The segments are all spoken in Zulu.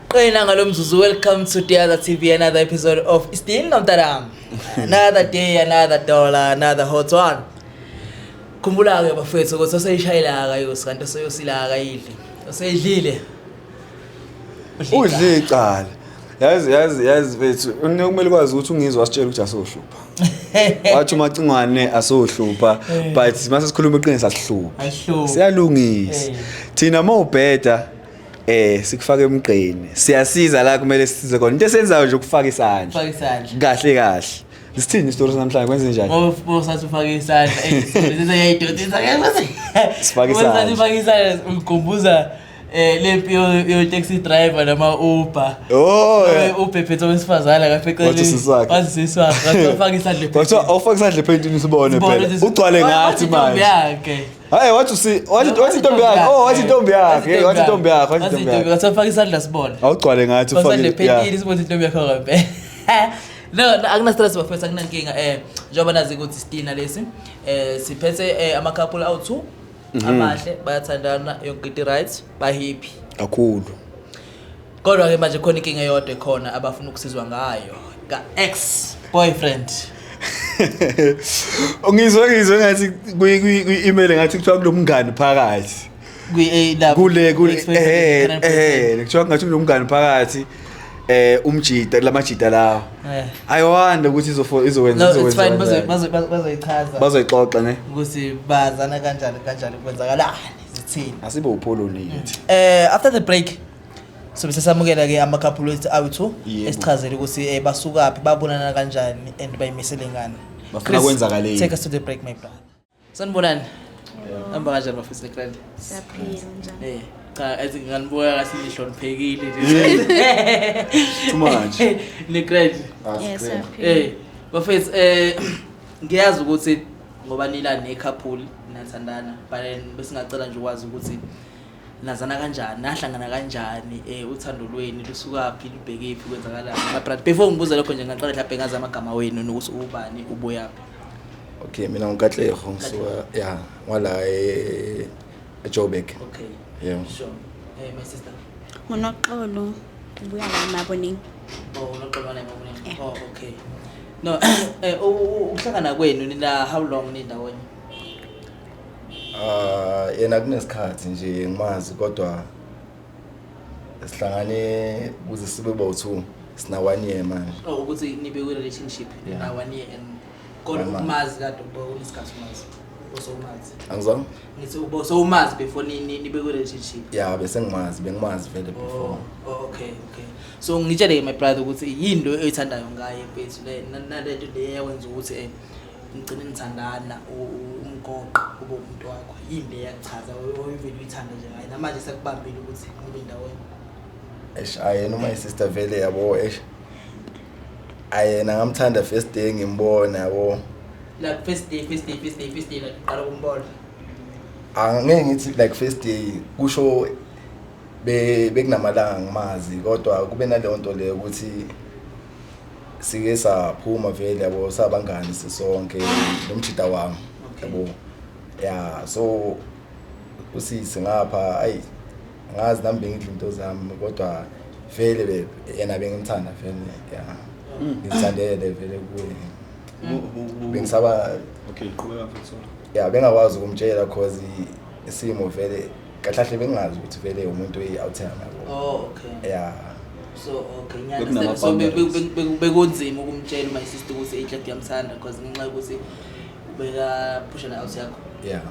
Qina ngalomzuzu, welcome to the other TV, another episode of Still Nomtaram. Another day, another dollar, another hot one. Khumbula ke bafethu ukuthi oseyishayela akayosi kanti oseyosila akayidli. Oseyidlile. Udle icala. Yazi yazi yazi mfethu, kumele ukwazi ukuthi ungizwe wasitshela ukuthi asohlupha. Wathi uMacingwane asohlupha, but mase sikhuluma iqiniso asihluphi. Asihluphi. Siyalungisa. Thina mawubheda sikufaka emgqeni. Siyasiza la kumele sisize khona. Into esenzayo nje ukufaka isandla. Ufaka isandla. Kahle kahle. Sithini isitori namhlanje kwenze njani? Ngoba usathi ufake isandla, seyayidodisa ke. Sifake Usathi isandla. ufake isandla ungikhumbuza lempi yo taxi driver nama Uber. Oh. yeah. Ubhebhethe owesifazane akafeceleni. Wathi usisi wakhe. Wathi usisi wakhe. Wathi ufake isandla. Kwathiwa awufake isandla ephentini sibone phela. Ugcwale ngathi manje. Yakhe. Hayi wathi usi wathi wathi intombi yakhe. Oh wathi intombi yakhe. Wathi intombi yakhe, wathi intombi yakhe. Wathi ufake isandla sibone. Awugcwale ngathi Ufake isandla ufake. yeah. ephentini sibone intombi yakho ngempela. No, akuna stress bafethu, akunankinga njengoba nazi ukuthi sitina lesi siphethe ama couple awu2 amahle, bayathandana, yonke into right, ba happy Kakhulu. Kodwa ke manje khona inkinga eyodwa ekhona abafuna ukusizwa ngayo ka ex boyfriend. Ngizwe ngathi kwi email ngathi kuthiwa kulomngani phakathi. Kwi la Kule kule kuthiwa ngathi kulomngani phakathi umjida lamajida lawo. I wonder ukuthi izokwenza No, it's fine, izokwenza. bazoyichaza. Bazoyixoxa ne. Ukuthi bazana kanjani kanjani, kwenzakalani, zithini. Asibe upholoni kithi. After the break so bese samukela ke ama couple wethu awu2 Yebo. esichazele ukuthi basukaphi, babonana kanjani and bayimisele ngani. Bafuna Chris, kwenzakaleni. Take us to the break, my brother. Sanibonani. Hamba kanjani bafisi grand? Siyaphila, njani? Cha, athi nganibuka kahle nihloniphekile nje. Too much. Ni grand. Yes, siyaphila. Bafethu, ngiyazi ukuthi ngoba nila ne couple nathandana, but then besingacela nje ukwazi ukuthi nazana kanjani, nahlangana kanjani, uthando lweni lusukaphi, lubhekephi, kwenzakalani my brother. Before ngibuza lokho nje ngaqala mhlawumbe ngazi amagama wenu nokuthi ubani ubuyaphi. Okay, mina nguKatlego, ngisuka ya ngwala eJoburg. Okay. Yeah. Sure. Hey my sister. Ngunoxolo, ngibuya la eMaboneng. Oh, unoxolo la eMaboneng. Yeah. Oh, okay. No, ukuhlangana kwenu nina how long nindawonye? Yena kunesikhathi nje ngimazi, kodwa sihlangane kuze sibe bawu2 sina 1 year manje. Oh, ukuthi nibe kwi relationship Yeah. na 1 year and kodwa One month. ukumazi kade ubo unesikhathi umazi. Osowumazi. Angizwa? Ngithi ubo sowumazi before nibe kwi relationship. Yeah, bese ngimazi, bengimazi vele before. Oh, okay, okay. So ngitshele ke my brother ukuthi yini lo oyithandayo ngaye mfethu le nalento le yakwenza ukuthi ngigcine nithandana umgoqo ube umuntu wakho. Yini le yakuchaza oyivele uyithanda nje ngaye namanje sekubambile ukuthi nibe ndawonye? Eish, aye noma my sister vele yabo, eish. Aye ngamthanda first day ngimbona yabo. Like first day, first day, first day, first day like uqala ukumbona. Angeke ngithi like first day kusho bekunamalanga ngimazi, kodwa kube naleyo nto leyo ukuthi sike saphuma vele yabo, sabangani sisonke nomjida wami yabo. Yeah, so usisi ngapha ayi ngazi nami bengidla into zami, kodwa vele yena bengimthanda vele, yeah. Ngithandele vele kuye. Bengisaba Okay, qhubeka mfethu, sorry. Yeah, bengakwazi ukumtshela cause isimo vele kahle kahle bengazi ukuthi vele umuntu oyi-out yami yabo. Oh, okay. Yeah. So okay, ngiya Bekunama understand. So boundaries. bekunzima ukumtshela my sister ukuthi inhle kuyamthanda because ngenxa yokuthi ubeka pusha na out yakho. Yeah.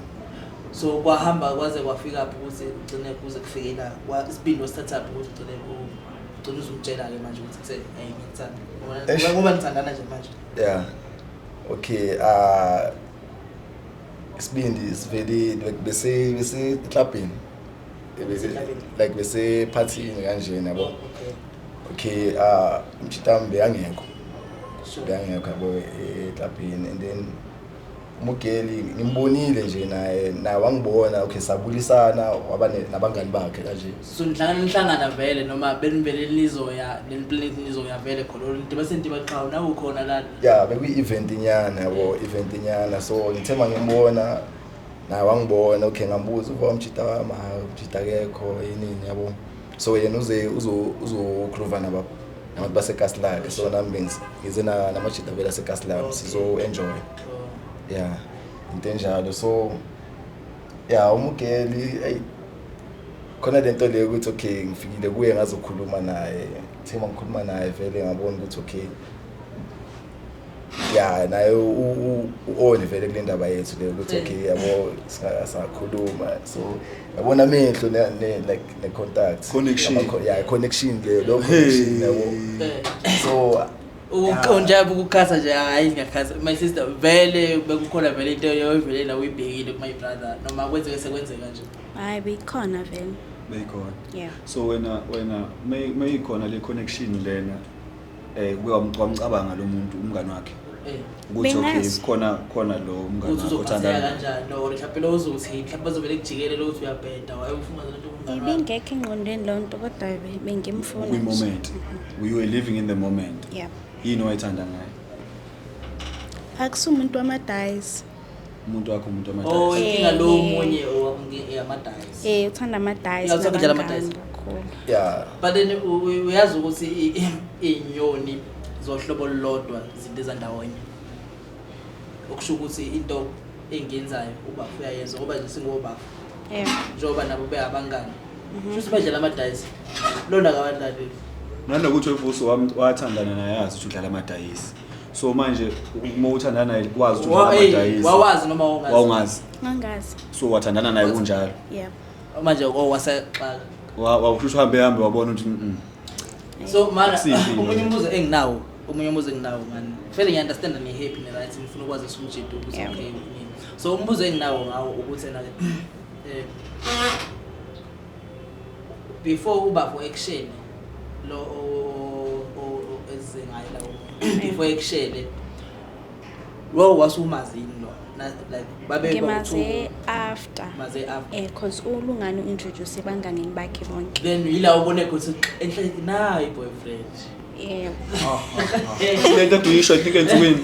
So kwahamba kwaze kwafika lapho ukuthi ugcine kuze kufike la. Isibindi wasithatha phi ukuthi ugcine uzumtshela ke manje ukuthi kuthe hey ngiyakuthanda. Eish. Ngoba nithandana nje manje. Yeah. Okay, isibindi sivele like bese eclubini. Bese Eclubini. like bese partyini kanjena yabo. Okay. Okay, umjita wami bekangekho. Sure. Bekangekho yabo eclubini, and then umugeli ngimbonile nje naye wangibona, okay, sabulisana waba nabangani bakhe kanje. So nihlangana vele noma benivele nizoya leni planet nizoya vele khona into bese ntiba qhawe nawe ukhona la. Yeah, bekuyi event inyana yabo, event inyana, so ngithe mangimbona naye wangibona, okay, ngambuza uba umjita wami, hayi umjita akekho yini yabo. So yena uze uzogroova nabantu basekasi lakhe, so nami ngize namajita vele asekasi lami. Okay. Sizo-enjoy. Oh. Yeah, into enjalo. So yeah, umugeli, eyi, khona lento leyo ukuthi okay, ngifikile kuye ngazokhuluma naye. Thema ngikhuluma naye vele ngabona ukuthi okay, ya, naye u-on vele kule ndaba yethu leyo ukuthi okay, yabo, singakhuluma. So yabona amehlo like ne-contact. Connection. Yeah, connection leyo, lo connection, yabo. So Nje ukukhasa nje, hayi, ngiyakhasa my sister, vele bekukhona vele into yoyivele la uyibhekile ku my brother, noma kwenzeke sekwenzeka nje? Hayi, beyikhona vele. Beyikhona? Yeah. So wena mayikhona le connection lena, kuke wamcabanga lo muntu, umngani wakhe, ukuthi okay, Bengazi. khona lo umngani Ukuthi wakhe uzophatheka othandana? kanjani, or mhlawumbe lo uzothi mhlawumbe bazovele kujikele lo uthi uyabheda, wayefuna lento kumngani wakhe. Ibingekho engqondweni leyo nto, kodwa bengimfuna nje. Kwi-moment you were living in the moment? Yeah. Yini owayithanda ngaye? Akusumuntu wamadayisi. Umuntu wakho, umuntu Oh, wamadayisi? inkinga lo Eh. omunye yamadayisi. Eh, uthanda amadayisi. Yeah, uthanda ukudlala nabangani amadayisi. kakhulu. Yeah. But then uyazi ukuthi iy'nyoni zohlobo olulodwa zinto ndawonye, okusho ukuthi into engiyenzayo ubafu uyayenza, ngoba nje singobafu, njengoba nabo beyabangani, shuthi badlala amadayisi, lona akawadlaleli. Nanokuthi uVusi wathandana naye yazi ukuthi udlala amadayisi, so manje uma uthandana naye wazi ukuthi udlala amadayisi. Wawazi noma wawungazi? Wawungazi? Ngangazi. So wathandana naye kunjalo? Yeah. Manje oh, wasexaka. Wawushusha uhambe hambe wabona ukuthi So mana Akusiyinto omunye leyo. umbuzo enginawo man, vele ngiya-understanda ni-happy, ni-right, ngifuna ukwazi umjito ukuthi okay nini. So umbuzo enginawo ngawo ukuthi ena before uba for action lo eze ngayo la omunye, before action lo wasumazini lo like babe Ngimaze after. Maze after. Cause ulungane u-introduce ebanganini bakhe bonke. Then yila ubone ukuthi enhle nayo i-boyfriend. Yeah. Lento ade uyisho, I think ensukwini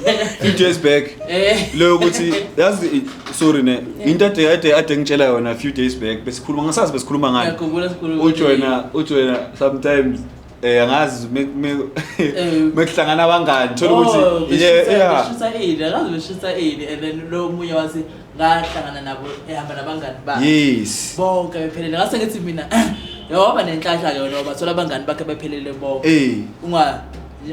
few days back, leyo ukuthi yazi, sorry ne, into ade ngitshela yona a few days back, besikhuluma, ngasazi besikhuluma ngani. Ngiyakhumbula sikhuluma. Uthi wena sometimes angazi mekuhlangana abangani, thola ukuthi yeah. Beshutha ini, akazi beshutha ini, and then lo munye wathi ngahlangana nabo ehamba nabangani bakhe bonke bephelele. Ngase ngithi mina yoba nenhlanhla ke wena, bathola abangani bakhe bephelele bonke.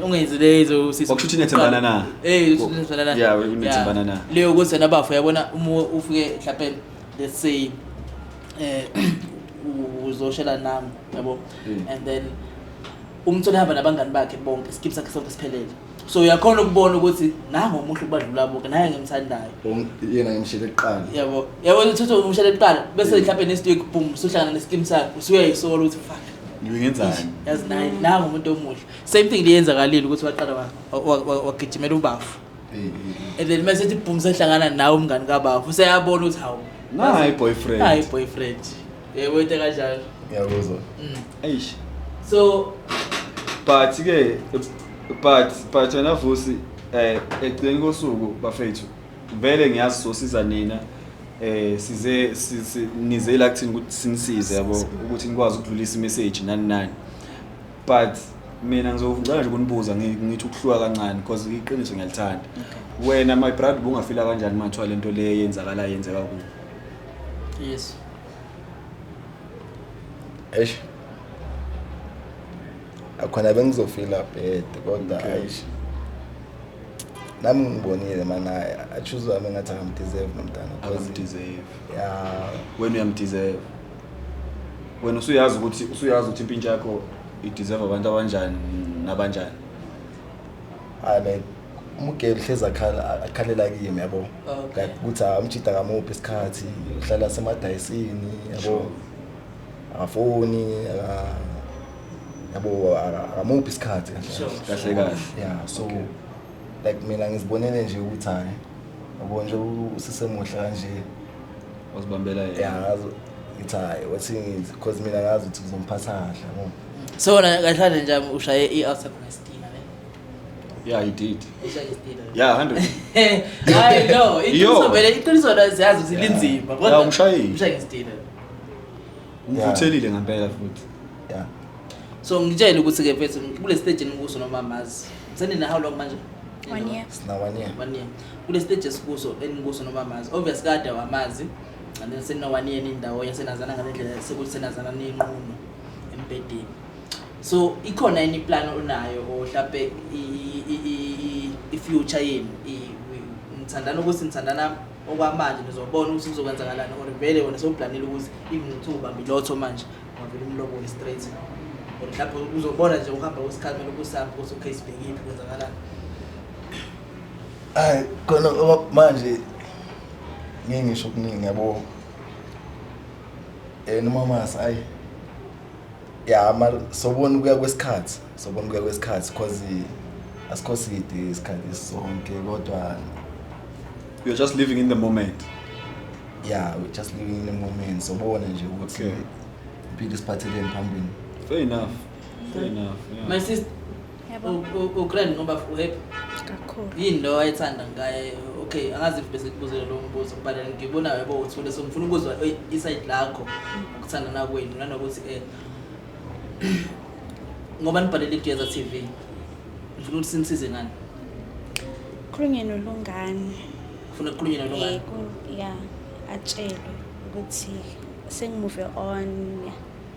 Ungenzi lezo usisi. Wakusho ukuthi niyethembana na? Uthi niyethembana na? Yeah, unethembana na? Leyo ukuthi wena bafo, yabona, uma ufike mhlawumbe, let's say, uzoshela nami, yabo, and then umthole hamba nabangani bakhe bonke, skip sakhe sonke siphelele, so uyakhona ukubona ukuthi nangu omuhle kubadlula bonke, naye ngimthandayo. Yena ngimshele kuqala. Yabo, uthatha umshele kuqala, bese mhlawumbe next week, boom, usuhlangana neskim sakhe, usuyayisola ukuthi fuck, Ngiyenzani? Yazi naye nangu umuntu omuhle. Same thing liyenzakalile ukuthi waqala wagijimela ubafu, and then mase ethi boom, sehlangana nawe umngani kabafu, useyabona ukuthi hawu, Nayi boyfriend. Nayi boyfriend, yebo, into kanjalo. Ngiyakuzwa. Eish. So But ke but wena Vusi, ekugcineni kosuku bafethu, vele ngiyazi sosiza nina, size nize la kuthini ukuthi sinisize, yabo, ukuthi nikwazi ukudlulisa imessage nani nani, but mina ngizocela nje ukunibuza, ngithi ukuhluka kancane because iqiniso ngiyalithanda. Wena my brother, ubungafila kanjani mathiwa lento le yenzakala yenzeka kuwe? Yes. Eish, akhona bengizofila bad, kodwa eish, nami ngibonile mana achoose wami ngathi akamdeserve nomntana 'cause Akamdeserve? Yeah. Wena uyamdeserve? Wena usuyazi ukuthi impintshi yakho ideserve abantu abanjani nabanjani? Hayi, like umugeli hlezi akhala, akhalela kimi, yabo. Like ukuthi amjida kamuphi isikhathi, uhlala semadayisini, yabo, akafoni, yabo, akamuphi isikhathi kahle. Kahle kahle. Yeah, so like mina ngizibonele nje ukuthi hayi, yabo nje, usisemuhle kanje. Wazibambela yena. Yeah, ngazi ngithi hayi, wathi ngithi because mina ngazi ukuthi kuzomphatha kahle, yabo. So wena kahlale nje ushaye i-out nestina ne? Yeah, he did. Ushaye istina. Yeah, 100. Hayi no, iqiniso Yo. vele, iqiniso la siyazi ukuthi linzima, kodwa Yeah, umshayile. umshaye ngestina. Umvuthelile ngempela futhi. Yeah. So ngitshele ukuthi ke mfethu, kule stage enikuso noma mazi senina how long manje? One year. Sina one year. One year. Kule stage esikuso enikuso noma mazi, obvious kade wamazi, and then senina one year nindawonye, senazana ngale ndlela sekuthi senazana ninqunu embhedeni. So ikhona yini plan onayo or mhlambe i-future yenu? Nithandana ukuthi nithandana okwamanje, nizobona ukuthi kuzokwenzakalani, or vele wena sewuplanile ukuthi even kuthiwa ubamba ilotho manje ungavele umlobole straight, or mhlawumbe uzobona nje uhamba kwesikhathi kumele kusambe ukuthi okay, sibhekiphi, kwenzakalani? Hayi khona manje ngeke ngisho okuningi, yabo, noma masi ayi ya mara sobona ukuya kwesikhathi, sobona ukuya kwesikhathi, because asikho side isikhathi sonke, kodwa You're just living in the moment. Yeah, we're just living in the moment. Sobona nje ukuthi impilo isiphatheleni phambili. Fair enough, fair enough, yeah. My sister. Yebo. Ugrand ngoba uhappy? Kakhulu. Yini lo ayethanda ngaye? Okay, angazi if bese kubuzele lo mbuzo, but ngibona yebo uthule, so ngifuna ukuzwa iside lakho ukuthanda nakwenu, nanokuthi ngoba nibhalele iGeza TV, ngifuna ukuthi sinisize ngani. Khulunywe noLungani. Ufuna ukukhulunywa noLungani? Yeah, atshelwe ukuthi sengimove on,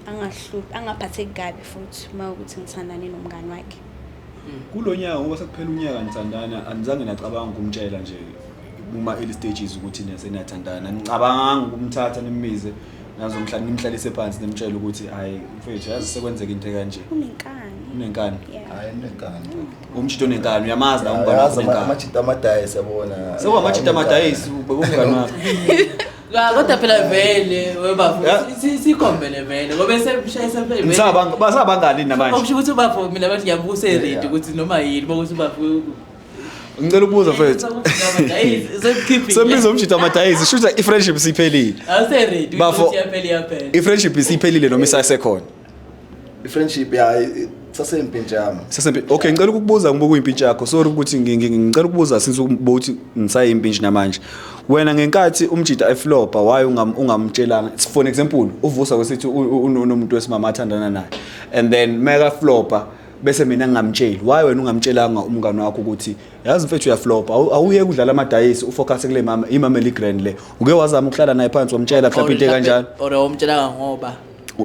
angahluphi, angaphatheki kabi futhi uma ukuthi ngithandane nomngani wakhe. Kulo nyaka, ngoba sekuphela unyaka nithandana, anizange nacabanga ukumtshela nje kuma early stages ukuthi niyaseniyathandana? Nicabanga ukumthatha nimbize nazomhla nimhlalise phansi nimtshele ukuthi hayi mfethu, yazi sekwenzeka into kanje? Unenkani. Unenkani? Yeah. Hayi, unenkani. Umjito onenkani, uyamazi la umngane Yazi wakho unenkani. Amajita amadayisi, yabona. Sekuwamajita amadayisi ubengane wakho. Ya, kodwa phela vele webafo sikhombele vele ngoba esemshayisa vele. Nisabanga basabangani namanje? Okusho ukuthi ubafo mina bathi ngiyabusa ready ukuthi noma yini bokuthi ubafo. Ngicela ukubuza mfethu. Sembiza umjito amadayisi, shutha i-friendship siphelile. Awuse ready Bafo. ukuthi iyaphela, iyaphela. I-friendship isiphelile noma isasekhona? I-friendship ya sasempintshi yami. Sasempi. Okay, ngicela ukukubuza ngoba kuyimpintshi yakho. Sorry ukuthi ngicela ukubuza since ukuthi ngisayimpintshi namanje. Wena ngenkathi umjita eflopa, why ungamtshelanga? For an example, uvusa kwesithi unomuntu wesimama athandana naye. And then meka flopa bese mina ngingamtsheli. Why wena ungamtshelanga umngane wakho ukuthi yazi mfethu uyaflopa, awuye ukudlala amadayisi, ufocus kule mama, imama eli grand le. Uke wazama ukuhlala naye phansi wamtshela mhlawumbe into kanjalo? Or awumtshelanga ngoba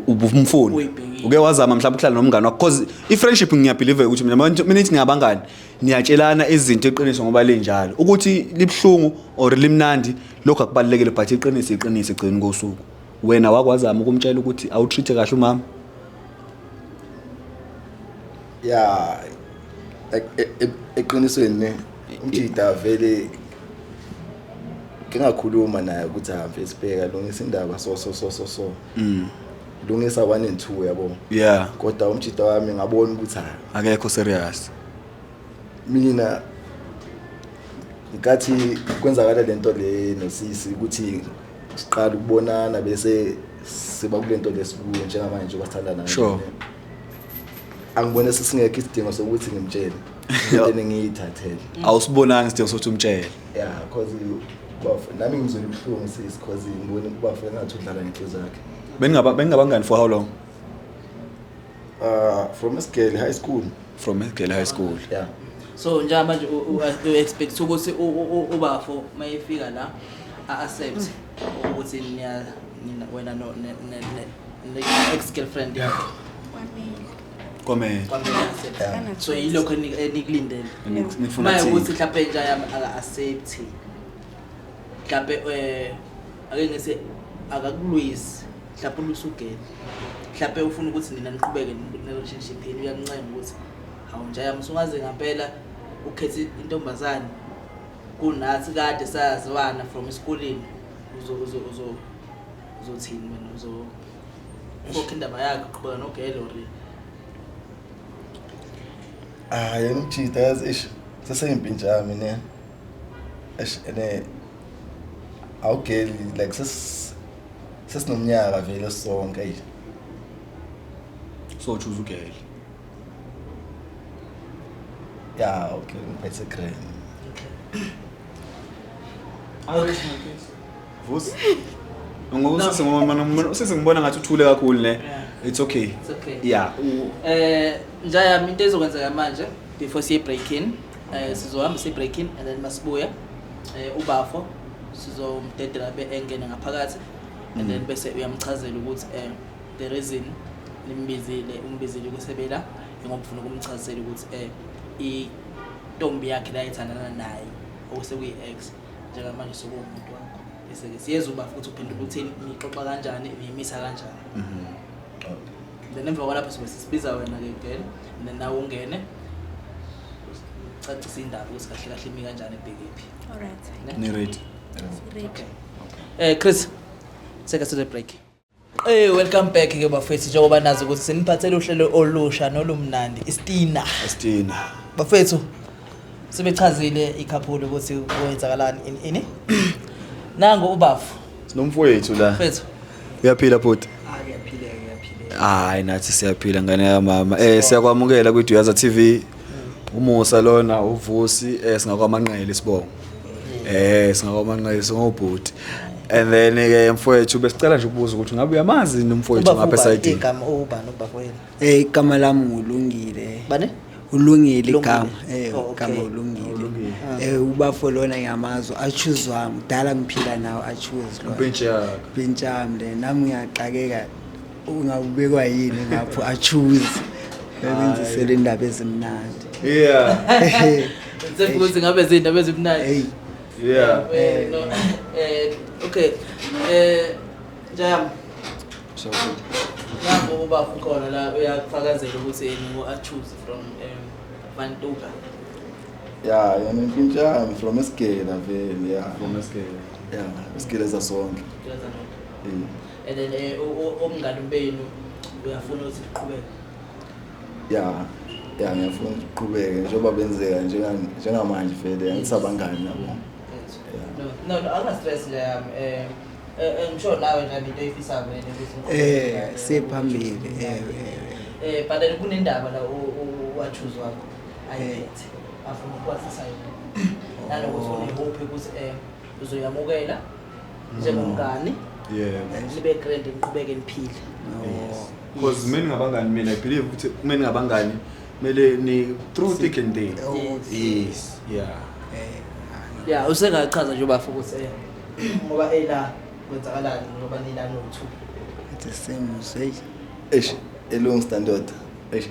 Ubumfuni. Uyibhekile. Uke wazama mhlawumbe ukuhlala nomngane wakho, because i-friendship ngiyabelieve ukuthi mina nithi ngiyabangani, niyatshelana izinto eqiniso ngoba linjalo. Ukuthi libhlungu or limnandi lokho akubalulekile, but iqiniso iqiniso egcini kosuku. Wena wakwazama ukumtshela ukuthi awutreat kahle umama? Yeah, eqinisweni ne umjita vele ngingakhuluma naye ukuthi hambe sibheka lungisa indaba so so so so so. Lungisa 1 and 2, yabo. Kodwa umjita wami ngabona ukuthi ha Akekho serious. Mina ngathi kwenzakala lento le nosisi ukuthi siqala ukubonana bese siba kulento lesikuyo njengamanje njengoba sithandana. Angibone sesingekho isidingo sokuthi ngimtshele. Into engiyithathele. Awusibonanga isidingo sokuthi umtshele. Yeah, because bafo nami ngizwe ubuhlungu sisi, because ngibona ubafo engathi udlala ngenhliziyo yakhe. Beningabangani for how long? From Esgele High School. From Esgele High School. Yeah. So njengamanje u expect ukuthi ubafo mayefika la a accept ukuthi niya nina wena no ne ex girlfriend yakho? Kwamele. Kwamele. Kwamele accept. Yeah. Akana So choice. yilokho enikulindele. Nifuna Maye thini? ukuthi mhlawumbe nje yami aka accept. Mhlawumbe ake ngise akakulwisi. Mhlawumbe ulwisa ugele. Mhlawumbe ufuna ukuthi nina niqhubeke ne relationship yenu, uyancenga ukuthi hawu nje yami usungaze ngempela ukhethe intombazane kunathi kade saziwana from esikoleni, uzothini wena? Uzo khokha indaba yakhe uqhubeka nogele or? Ah, yena umjita yazi ish seseyimpintshi yami ne. Eish ene awugeli like sesinomnyaka vele sonke eish. So choose ugele. Yeah, okay, ngiphethe grand. Okay. Vusi. Ngoba usisi ngibona ngathi uthule kakhulu ne. Yeah. It's okay. It's okay. Yeah. Njaya into ezokwenzeka manje before siye break in, sizohamba siye break in and then masibuya ubafo sizomdedela be engene ngaphakathi and then bese uyamchazela ukuthi the reason nimbizile, umbizile ukusebela ngoba ufuna ukumchazela ukuthi intombi yakhe la ethandana naye osekuyi ex njengamanje sekuwumuntu wakho, bese ke siyeza ubafo ukuthi uphendula uthini, nixoxa kanjani, niyimisa kanjani. Then emva kwalapho sobe sisibiza wena ke girl and then nawe ungene cacisa indaba ukuthi kahle kahle imi kanjani, ebhekephi. All right. Ni ready? Ready. Okay. Chris, take us to the break. Hey, welcome back ke bafethu, njengoba nazi ukuthi siniphathele uhlelo olusha nolumnandi, Istina. Istina. Bafethu, sebechazile i-couple ukuthi kwenzakalani ini ini. Nangu ubafu. Sinomfowethu la. Mfethu. Uyaphila bhuti? Ah, ngiyaphila, ngiyaphila. Hayi, nathi siyaphila ngane yamama. Siyakwamukela kwi Duyaza TV. Umusa lona uVusi, singakwamanqele sibongo. Singakwamanqele singobhuti. And then ke mfowethu besicela nje ukubuza ukuthi ngabe uyamazi nomfowethu Ubafu ngapha ubani? esayidini. Igama ubani ubafu wena? Igama lami uLungile. Bani? Ulungile Ulungile. igama. Oh, okay. Igama uLungile. Ubafo lona ngiyamazi, achoose wami, kudala ngiphila nawo achoose lo. Impintshi yakho. Impintshi yami le, nami ngiyaxakeka ungabekwa yini ngapho achoose. Benzisele indaba ezimnandi. Yeah. Sekuthi ngabe izindaba ezimnandi. Hey. Yeah. No, okay. Jam. So Nangu ubafu khona la uyakufakazela ukuthi yena u-choose from Vantuka. Yeah, yena impintshi yami from esigela vele, yeah. From esigela. Yeah, esigela sasonke. And then umngani benu uyafuna ukuthi liqhubeke. Yeah. Yeah, ngiyafuna ukuqhubeka njengoba benzeka njengamanje vele angisabangani nabo. No, no, akuna stress nje yami. Ngisho nawe nje into oyifisayo vele ukuthi Siphambili. But then kunendaba la u-choose wakho ayiphethe. Afuna ukwazisa yona. Nanokuthi une-hope ukuthi uzoyamukela njengomngani. Yeah. Nibe grand niqhubeke niphile. Yes. Because mina ngabangani, mina I believe ukuthi mina ngabangani mele ni through thick and thin. Yes. Yeah. Yeah, usengachaza nje ubafo ukuthi ngoba ela kwenzakalani ngoba nila no 2. It's the same say. Eish, elung standard. Eish.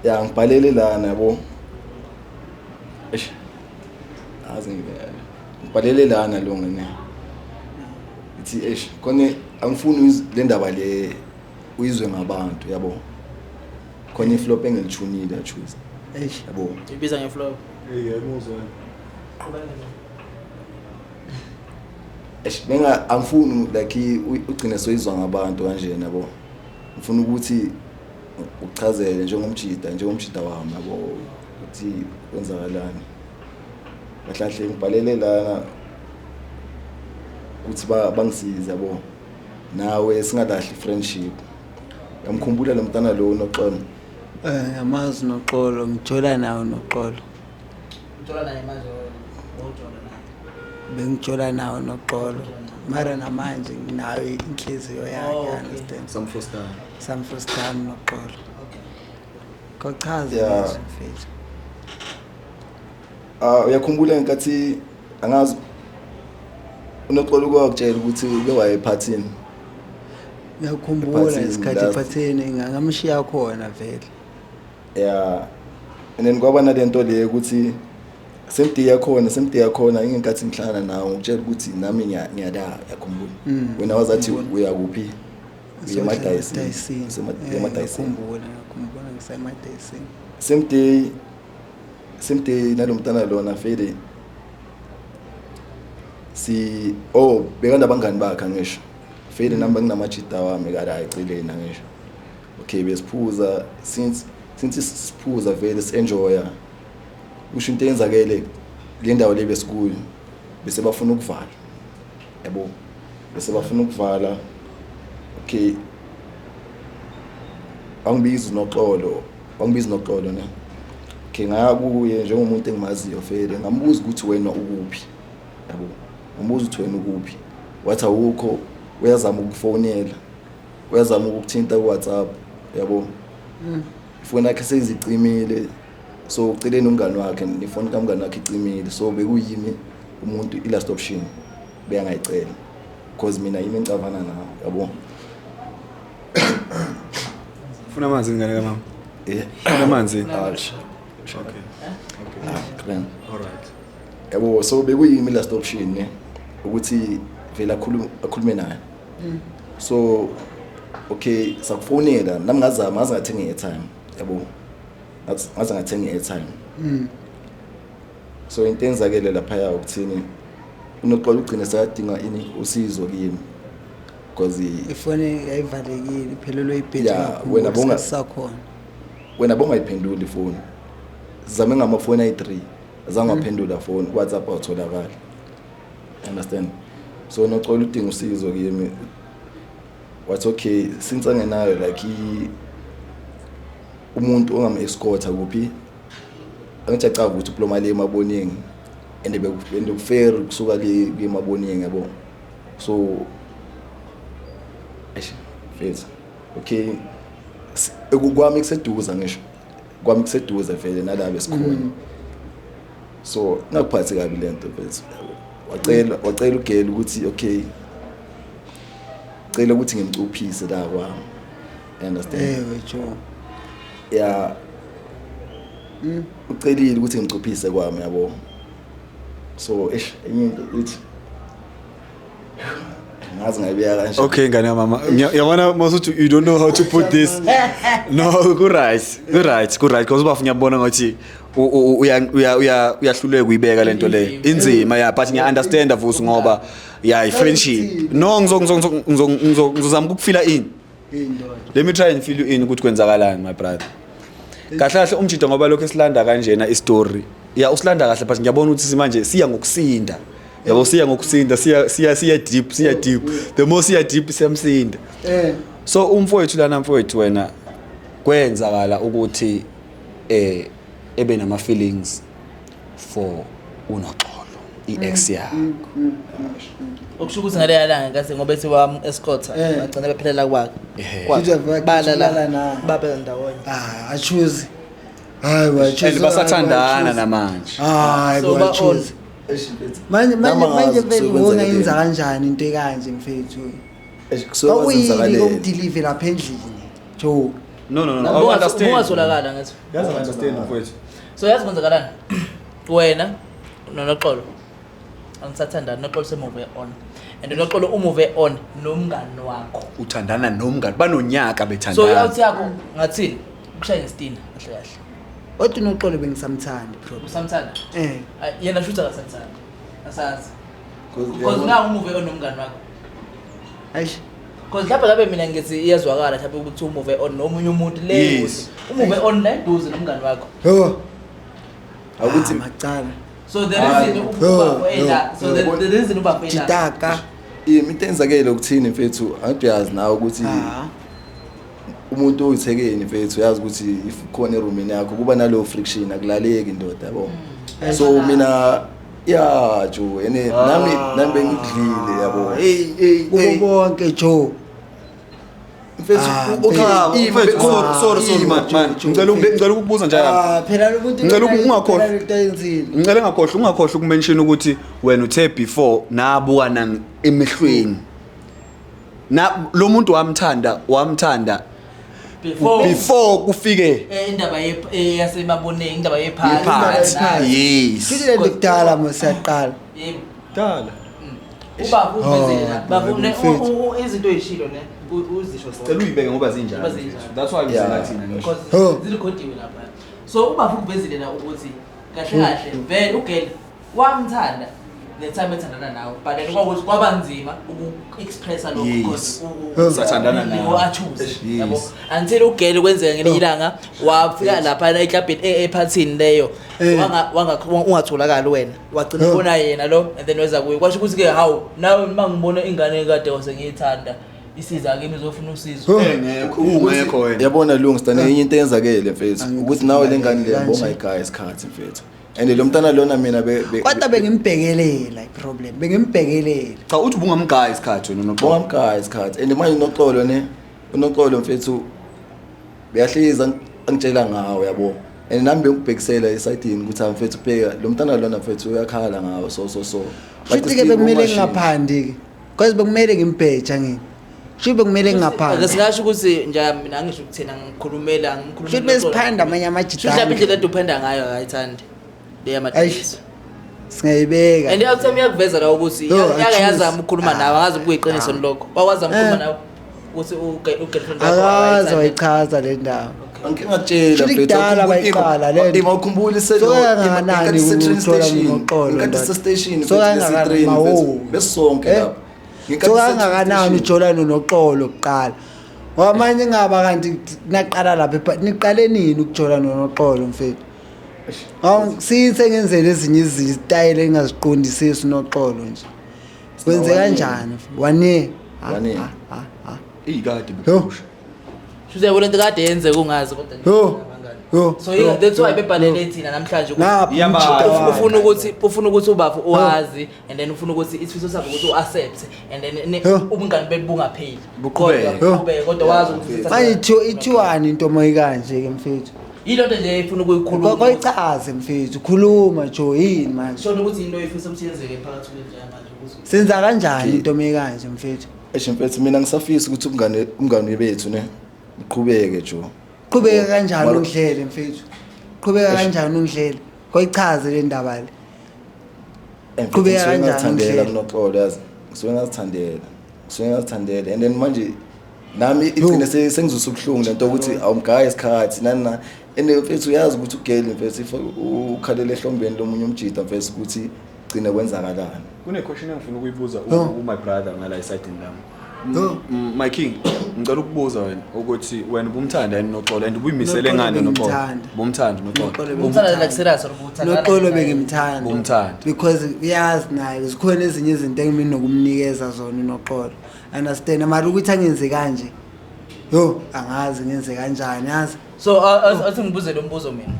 Yeah, ngibhalele lana yabo. Eish. Azi ngibele. Ngibhalele lana lo ngene. Ithi eish, khona angifuni le ndaba le uyizwe ngabantu yabo. Khona iflop engilithunile achoose. Eish yabo. Ibiza ngeflop. Yayimuzwa. Qhubeka. Eish, benga angifuni like ugcine soyizwa ngabantu kanjena yabo. Ngifuna ukuthi uchazele njengomjida wami yabo ukuthi kwenzakalani. Kahle ngibhalele lana ukuthi bangisize yabo. Nawe singalahli friendship. Yamkhumbula lo mntana lo noXolo. Ngiyamazi noXolo, ngijola nawe noXolo. Ujola naye manje ujola naye. Bengijola nawe noXolo. Mara namanje nginayo inhliziyo yakhe, understand. Some first time. Some first time noXolo. Okay. Kochaza nje mfethu. Uyakhumbula ngenkathi angazi uNoxolo kwakutshela ukuthi uke waye ephathini. Ngiyakhumbula isikhathi ephathini ngamshiya khona vele. Yeah. And then kwaba nalento le ukuthi semdi yakhona ingenkathi ngihlangana nawe ngikutshela ukuthi nami ngiyada yakhumbula. Wena wazathi uya kuphi? Uyemadayisini. Usemadayisini. Ngiyakhumbula ngisemadayisini. Same day nalomntana lona fede si bekanda bangani bakhe ngisho. Fede nami nginamajida wami kada ayiceleni ngisho. Okay, besiphuza since siphuza vele si-enjoya. Usho into eyenzakele le ndawo le besikuyo bese bafuna ukuvala. Yabo. Bese bafuna ukuvala. Okay. Angibizi noXolo ne. Okay, ngaya kuye njengomuntu engimaziyo vele ngambuza ukuthi wena ukuphi. Yabo. Ngambuza ukuthi wena ukuphi. Wathi awukho, uyazama ukufonela. Uyazama ukukuthinta ku-WhatsApp, yabo. Ifoni yakhe seyizicimile, so ucele nomngani wakhe, nefoni kamngani wakhe icimile, so bekuyimi umuntu i-last option beyangayicela because mina yimi engicavana nawo, yabo. Funa amanzi, ingane kamama? Eh. Funa amanzi? Ah, Okay. ah, grand. All right. Yabo, so bekuyimi last option ne ukuthi vele akhulume naye. So okay, sakufonela nami, ngazama, ngaze ngathenga i-airtime, yabo, ngaze ngathenga i-airtime. So into enzakele laphaya ukuthini, uNoxolo ugcine sekadinga ini, usizo kimi, because Ifoni yayivalekile, iphelelwe ibhetri. Yeah, wena sakhona. Wena bongayiphenduli ifoni, sizame ngamafoni ayi-3, azange waphendula foni, ku-WhatsApp awutholakali, understand? So Noxolo udinga usizo kimi, wathi okay, since angenayo like umuntu ongam-escorta kuphi, angithi acava ukuthi uploma le eMaboneng and and kufair kusuka le kuye eMaboneng, yabo. So eish mfethu, okay, kwami kuseduze, ngisho kwami kuseduze vele nala besikhona, so ngakuphathi kabi lento mfethu. Wacela ugela ukuthi okay, cela ukuthi ngimcuphise la kwami, you understand? Ewe jo. Ya, ucelile ukuthi ngimcuphise kwami, yabo. So eish, enye into ithi ngazi ngayibeka kanje. Okay, ngane mama, yabona masuthi you don't know how to put this. No, ku right, ku right, ku right, because ubafu ngiyabona ngathi uyahluleka uyibeka lento le, inzima ya, but ngiya understand Vusi, ngoba ya i friendship. No, ngizozama ukufila in. Indoda. Let me try and fill you in ukuthi kwenzakalani, my brother. Kahle kahle umjito, ngoba lokho esilanda kanjena istory ya, usilanda kahle, but ngiyabona ukuthi manje siya ngokusinda, yabo, siya ngokusinda, siya deep, siya deep, the more siya deep siyamsinda. So umfowethu lana, mfowethu wena, kwenzakala ukuthi ebe nama feelings for uNoxolo, i-ex yakhe. Okusho ukuthi ngaleya langa ngase ngoba ethi wam escorta bagcina bephelela kwakhe. Ehhe. Futhi Balala balala naye. babe ndawonye. Ah, achoose, hayi, wachoose. And basathandana namanje. Hayi. So ba Wachoose Eish, mfethu. manje manje Nami manje angazi vele kusuke kwenzakaleni. ungayenza kanjani into ekanje, mfethu? Eish, kusuke Kwakuyini kwenzakaleni. komdelive lapha endlini jo? No, no, no, no. I understand. Ungatholakala ngathi. Yazi, I understand, mfowethu. So yazi kwenzakalani? Wena noNoxolo angisathandani, Noxolo semove on. And uNoxolo umove on nomngani wakho. Uthandana nomngani, banonyaka So bethandana. i-out yakho ngathini? Ukushaya ngestina kahle kahle. Kodwa uNoxolo bengisamthandi problem. Usamthanda? Eh. Ah, yena shuthi akasamthandi. Asazi. Because Because yabona- now umove on nomngani wakho. Eish. Because mhlawumbe ngabe mina ngithi iyazwakala mhlawumbe ukuthi umove on nomunye umuntu le umove on la eduze nomngani wakho. Yo. Akuthi Ah, macala. So the Hayi. reason Yo, ubafo ela, so yo. the reason ubafo ela. Jitaka. Into enzakele ukuthini mfethu, angithi uyazi nawe ukuthi Ah. umuntu oyithekeni mfethu, uyazi ukuthi if khona erumini yakho kuba nalowo friction, akulaleki indoda, yabo. So mina ya jo, ene nami bengidlile, yabo. Hey, hey, Kubo hey. bonke jo. Mfethu, Ah, okay, Mfethu, sorry, sorry, sorry, man, man. Ngicela ukubuza nje yami. Ah, phela lo muntu Ngicela ungakhohlwa. phela lento ayenzile. Ngicela ungakhohlwa ukumention ukuthi wena uthe before nabukana emehlweni. Na lo muntu wamthanda Before before kufike indaba ye yaseMaboneng, indaba yephathi. iphathi. yephathi. Yes. Futhi lento kudala mosiyaqala. Yebo. Dala. Ubaba uvezile la. Oh, Baba mfethu. izinto oyishilo ne uzisho zonke. Cela uyibeke ngoba zinjalo. Ngoba zinjalo. That's why Yeah. ngizela thina ngisho. Because Oh. zirekhodiwe lapha. So ubaba ukuvezile la ukuthi kahle kahle vele ugel wamthanda the time ethandana nawe, but then kwakuthi kwaba nzima uku-expressa lokho Yes. because Sathandana nawe. achoose, Yes. yabo, until ugel kwenzeka ngelinye ilanga wafika lapha eklabhini, ephathini leyo, Eh. ungatholakali wena, wagcina Oh. ubona yena lo and then weza kuye, kwasho ukuthi ke hawu, nawe uma ngibona ingane kade wase ngiyithanda isiza kimi izofuna usizo. Oh. Engekho, ungekho wena. Yabona Lungsta, nenye into eyenzakele mfethu Angithi ukuthi nawe le ngane le kanje. bongayigaya isikhathi mfethu, and lo mntana lona mina Kodwa bengimbhekelela iproblem. Bengimbhekelela. Cha, uthi ubungamgaya isikhathi wena, Noxolo. Bongamgaya isikhathi, and manje Noxolo ne uNoxolo mfethu beyahlezi angitshela ngawo, yabo, and nami bengibhekisela esayidini ukuthi mfethu bheka lo mntana lona mfethu uyakhala ngawo, so so so. But Shuthi ke still bekumele umashini. ngingaphandi ke, because bekumele ngimbheja ngini. Shuthi bekumele Ake ngingaphandi. singasho ukuthi nje mina angisho ukuthi thina ngikhulumela ngikhulumela. Shuthi besiphanda amanye Shuthi mhlawumbe indlela amajita. ade uphenda ngayo akayithandi. Le yamadayisi. Singayibeka. And outcome iyakuveza la ukuthi Yo, yake I choose. yazama ukukhuluma nawe, angazi kuyiqiniso lokho. Wakwazama ukukhuluma Eh. nawe ukuthi u-girlfriend wakho Akaze akayithandi. wayichaza le ndawo. Angike ngakutshela Shuthi mfethu, kudala bayiqala le nto. Ima ukhumbula So kangakanani ukuthola uNoxolo, ngenkathi ndoda? sestation So kangakanani, mawo. besonke Eh? lapha. Ngenkathi So sise-train kangakanani station. ujola noNoxolo kuqala? Ngoba manje ngaba kanti naqala lapha niqale nini ukujola noNoxolo mfethu? Awu since ngenzele ezinye izitayela engingaziqondisisi uNoxolo nje. Kwenze One year. kanjani? One year. One year. Iyikade Yo. bephusha. Shuthi yabo lento kade yenzeka ungazi kodwa nje Yo. abangani. Yo. So that's why bebhalele thina namhlanje ukuthi Ngapha Iyabala. umjita wakhe. ufuna ukuthi ubafu uwazi and then ufuna ukuthi isifiso sakho ukuthi uaccept and then Yo. ubungani benu bungapheli. Buqhubeke. Kodwa buqhubeke, kodwa wazi ukuthi Manje ithiwani into moyikanje ke mfethu? yilo nto nje ifuna ukuyikhuluma. Koyichaze mfethu, khuluma jo yini manje? Shona ukuthi into oyifisa ukuthi yenzeke phakathi kwenu njengamanje ukuthi Senza kanjani Okay. into mekanje mfethu? Eish mfethu, mina ngisafisa ukuthi umngane bethu ne uqhubeke jo. Qhubeka kanjani Mara- ungidlele mfethu? Qhubeka kanjani ungidlele? Koyichaze le ndaba le. Eh, mfethu, Qhubeka ngisuke kanjani ngazithandela ungidlele? kuNoxolo, yazi. Ngisuke ngazithandela. Ngisuke ngazithandela and then manje nami igcine sengizwisa ubuhlungu lento ukuthi awumgayi isikhathi nani na, and mfethu uyazi ukuthi ugeli mfethu if ukhalela ehlombeni lomunye umjida mfethu ukuthi gcine kwenzakalani. Kune-question engifuna ukuyibuza Yo. u-my brother ngala esayidini lami. Yo. My king, ngicela ukubuza wena ukuthi wena ubumthanda yini Noxolo and ubuyimisele Noxolo ngani Noxolo? bengimthanda. Ubumthanda Noxolo? Noxolo Ubumthanda like serious or ubuthanda? Noxolo bengimthanda. Ubumthanda. Because uyazi naye zikhona ezinye izinto engimina nokumnikeza zona uNoxolo. Understand? Mara ukuthi angenze kanje. Yo, angazi ngenze kanjani yazi. So athi ngibuze lo mbuzo mina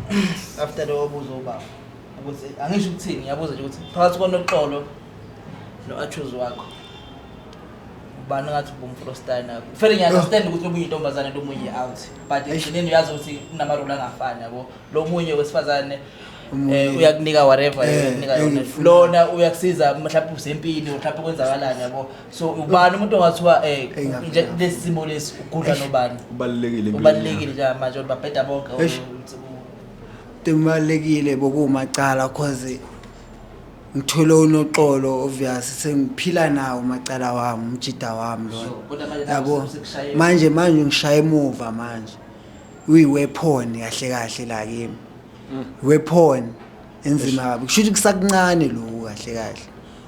after lo buzo ubaba ukuthi angisho ukuthini, ngiyabuza nje ukuthi phakathi koNoxolo no-Achuse wakho ubani ngathi ubumfrostyle nakho? Vele ngiya-understand ukuthi lomunye intombazane lomunye out, but ekugcineni uyazi ukuthi kunamarole angafani, yabo, lo munye wesifazane Omunye- uyakunika whatever uyakunika yona, engifuna. lona uyakusiza mhlawumbe usempini or mhlawumbe kwenzakalani, yabo. So ubani umuntu ongathiwa Engafuna. nje lesi simo lesi ugudla nobani Ubalulekile empilweni. ubalulekile njengamanje ukuthi babheda bonke? Eish. Into bokumacala cause ngithole uNoxolo, obvious sengiphila nawo umacala wami, umjida wami Sure, lona. kodwa manje Yabo. nawe sekushaye- Manje ngishaya emuva manje. Uyi-weapon kahle kahle la kimi. Weapon enzima kabi. Kusho ukuthi kusakuncane lokhu kahle kahle.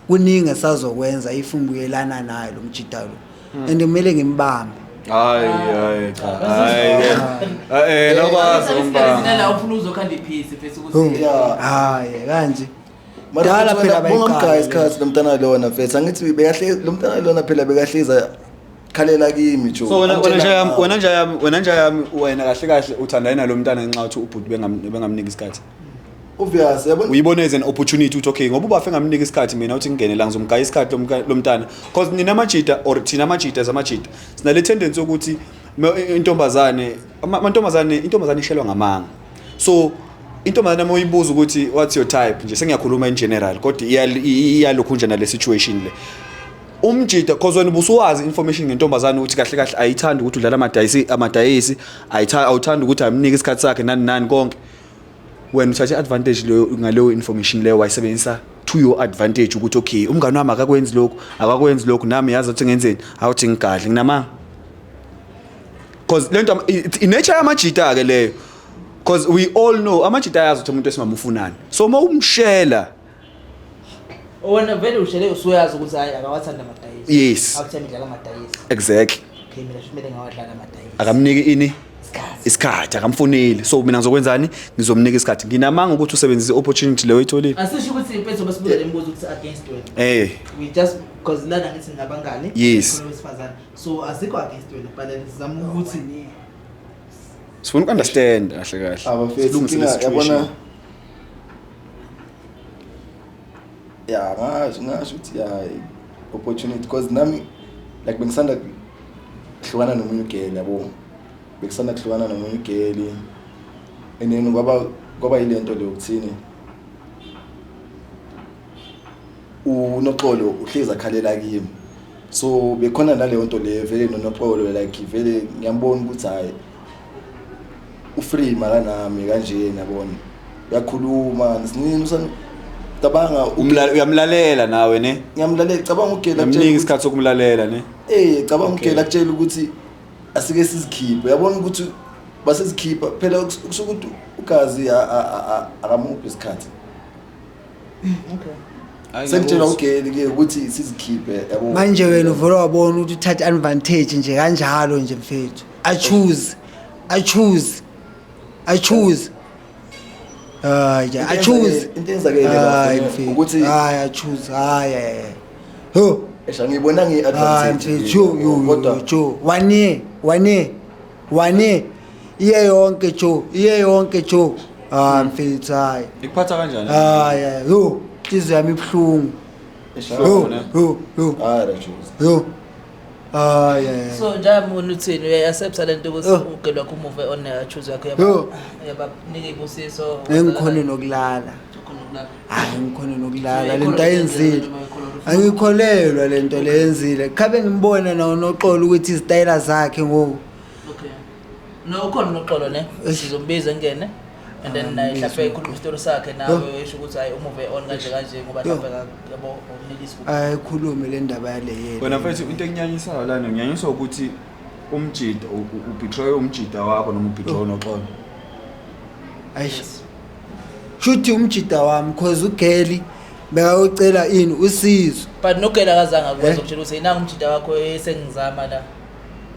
Kuningi esazokwenza if ngibuyelana naye lo mjida lo. And kumele ngimbambe. Hayi hayi cha. Hayi. Lokwazi umbamba. Nala ufuna uzokhanda iphisi mfethu ukuthi Yeah. Hayi kanje. Mara Dala mfethu phela wena bayiqala bongamgaya le. isikhathi lo mntana lona mfethu, angithi bekahle lo mntana lona phela bekahleza khalela kimi jo. So wena Angitshela nje yami ngawo. wena nje yami wena kahle kahle uthandana nalo mntana ngenxa yokuthi ubhuti bengamnika isikhathi. Obvious, yabona. Uyibone as an opportunity ukuthi okay, ngoba ubafe ngamnika isikhathi mina uthi ngingene la ngizomgaya isikhathi lo mntana, because nina amajita or thina amajita zamajita sinale tendency yokuthi intombazane amantombazane intombazane ishelwa ngamanga. So intombazane uma uyibuza ukuthi what's your type nje, sengiyakhuluma in general, kodwa iyalokhu nje nale situation le umjida, cause wena ubusuwazi information ngentombazane ukuthi kahle kahle ayithandi ukuthi udlala amadayisi awuthandi ukuthi amnike isikhathi sakhe nani nani konke. Wena uthathe advantage leyo ngaleyo information leyo wayisebenzisa to your advantage ukuthi okay, umngane wami akakwenzi lokhu, akakwenzi lokhu, nami yazi ukuthi ngenzeni, awuthi ngigadle nginamanga, cause lento i-nature yamajita ke leyo, cause we all know amajita ayazi ukuthi umuntu wesimama ufunani, so uma umshela wena vele ushele usuyazi ukuthi hayi akawathanda amadayisi. Yes. Awuthanda idlala amadayisi. Exactly. Okay, mina sho kumele ngawadlala amadayisi. Akamniki ini Isikhathi. isikhathi, akamfuneli, so mina ngizokwenzani? Ngizomnika isikhathi. Nginamanga ukuthi usebenzise i-opportunity leyo oyitholile. Asisho ukuthi mfethu basibuza le mibuzo ukuthi against wena. We just because lana ngithi nabangani. Yes. Khona wesifazane. So asikho against wena, but then sizama ukuthi Sifuna uku-understand kahle kahle. Abafethu, Silungise le inkinga, yabona, situation. ya ngasho ukuthi ya opportunity because nami like bengisanda kuhlukana nomunye ugeli, yabo, bekusanda kuhlukana nomunye ugeli, and then kwaba yile nto leyo ukuthini, uNoxolo uhlezi akhalela kimi, so bekhona naleyo nto leyo vele noNoxolo, like vele ngiyambona ukuthi hayi, ufree makanami kanjena, yabona, uyakhuluma sinini cabanga. Uyamlalela nawe, ne? Ngiyamlalela. Cabanga ugela Uyamnika isikhathi sokumlalela, ne? Eh, cabanga, ugela akutshela ukuthi asike sizikhiphe, uyabona ukuthi basezikhipha phela, kusho ukuthi ugazi akamuphi isikhathi. Okay. Sengitshela ugeli ke ukuthi sizikhiphe, yabo. Manje wena uvele wabona ukuthi uthatha advantage nje kanjalo nje, mfethu, achoose, achoose, achoose, hayi nje achoose. Into eyenzakele Hayi bafo, mfethu, ukuthi hayi, achoose, hayi, hayi, ho. Esha, ngiyibona Hayi ngiyi-advantage mfethu, yo yo. kodwa Yo, one year, one year, one year, iye yonke jo, iye yonke jo, hayi mfethu, hayi. Ikuphatha kanjani? Hayi hayi, yo, inhliziyo yami ibuhlungu. Esha. Yo. Ne? Yo yo. Hayi, Rajuzi. Yo, hayi hayi. So njengoba uthini, uyayi-accepta le nto ukuthi Oh. ugeli wakho umove on, choose yakho, Yo. yabanika ibusiso? Engikhone nokulala. Ukhona nokulala? Hayi, ngikhone nokulala. So, Le nto ayenzile, angikholelwa le nto leyenzile, khabe ngimbona nawo Noxolo ukuthi izitayela zakhe ngoku. Okay, no, ukhona uNoxolo, ne? Sizombiza engene and then Ah, naye mbize. mhlawumbe ekhuluma isitori sakhe nawe, esho ukuthi hayi, umove on kanje kanje, ngoba Yo. mhlawumbe yabo umnelisi. Ayikhulume le ndaba yale yena. Wena mfethu, into enginyanyisayo lana, nginyanyiswa ukuthi umjida ubetray umjida wakho noma ubetray uNoxolo. Ayish, shuthi umjida wami, cause ugeli bekayocela ini, usizo. But nogela akazange akwazi Eh? ukutshela ukuthi nangu umjida wakho esengizama la?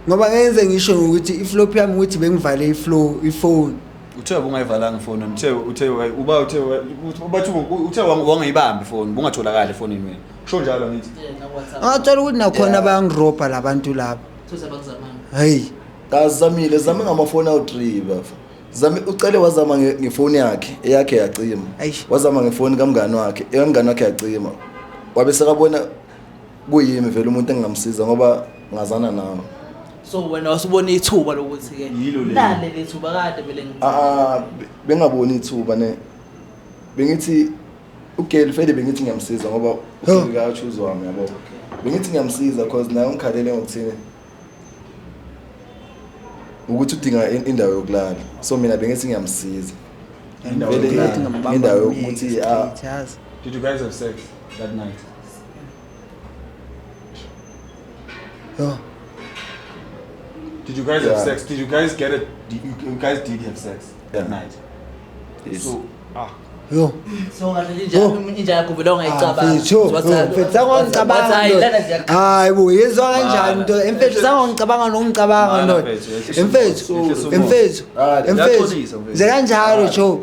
Ngoba ngenze ngisho ngokuthi iflop yami ukuthi bengivale iflow ifone. Uthe ungayivalanga ifoni, uthe uba uthe bathi uthe wangayibambi ifoni, bungatholakali efonini wena, kusho njalo ngithi. Yeah, na-WhatsApp. Angathola ukuthi nakhona Yeah. bayangirobha labantu laba. Thusa bakuzamanga. Hey. Kazamile, zame ngamafoni awu-3, bafa. Zame, ucele, wazama ngefoni yakhe, eyakhe yacima. Eish. Wazama ngefoni kamngani wakhe, eyamngani wakhe yacima. Wabe sekabona kuyimi vele umuntu engingamsiza ngoba ngazana nawe. So wena wasubona ithuba lokuthi-ke Yilo leli. nale lethuba kade vele Ah, bengaboni ithuba, ne. Bengithi ugeli vele, bengithi ngiyamsiza ngoba ugeli ka-choose wami, yabo. Bengithi ngiyamsiza cause naye ungikhalele ngokuthini, ukuthi udinga indawo yokulala, so mina bengithi ngiyamsiza. Indawo Vele yokulala. indawo yokuthi yazi. Did you guys have sex that night? Yo. Did you guys have Yeah. sex? Did you guys get it? Did you guys did have sex that Yeah. night? Yes. So ah Yo. So kahle inja inja yakho vele ongayicabanga. Mfethu, mfethu, sangongicabanga ndoda. Hayi bo, yezwa kanjani ndoda? Mfethu, sangongicabanga nokungicabanga Mana, ndoda. mfethu, yehlisa Mfethu, umoya. Yehlisa umoya. mfethu, Hayi, mfethu. uyaxolisa, mfethu. Nje kanjalo jo.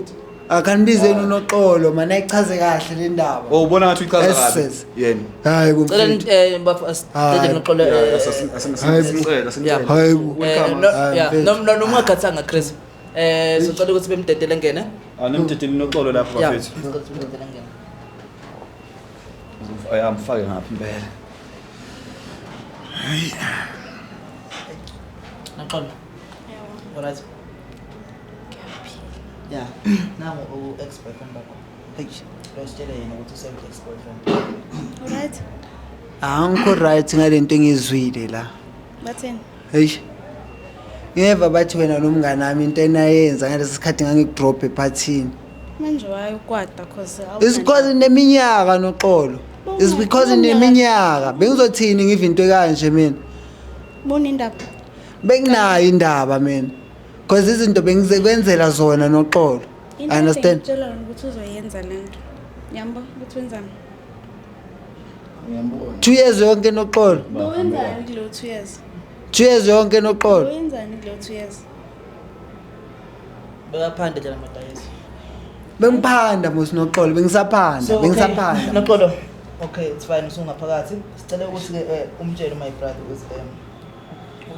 Akanibizeni uNoxolo mana ayichaze kahle le ndaba. Oh, ubona ngathi uyichaza kabi Yes. yena. Hayi bo, Cela mfethu. bafo, Noxolo. Yeah, Hayi. asimcela, asimcela. Hayi bo. Welcome. Hayi, Yeah, mfethu. noma ungakhathanga, Chris. Sicela ukuthi bemdedele ngene. Anemdedeli Noxolo lapho, Yeah. bafethu. Sicela ukuthi bemdedele ngene. Ayamfake ngaphi impela? Noxolo. Yebo, Alright. ngiyaphila. Yeah. Nangu u ex boyfriend bakho. Eish. Lositshele yena ukuthi use ex boyfriend. Alright. Angikho right ngalento engizwile la. Bathini? Eish. Ngeva bathi wena nomngane wami into enayenza ngalesi sikhathi ngangikudrop ephathini. Manje waye ukwata cause It's because neminyaka, Noxolo. It's because neminyaka. Bengizothini ngive into ekanje mina? Bona indaba. Benginayo indaba mina. Because izinto bengizekwenzela zona, Noxolo. Into Understand? engitshela yona ukuthi uzoyenza lento. Yambo ukuthi wenzani? Ngiyambona. 2 years yonke, Noxolo. Bowenzani kuleyo 2 years? 2 years yonke, Noxolo. Bowenzani kuleyo 2 years? Bekaphanda nje lamadayisi. Bengiphanda mos, Noxolo, bengisaphanda, So okay, bengisaphanda. Noxolo. Okay, it's fine, usungaphakathi. Sicela ukuthi ke umtshele my brother ukuthi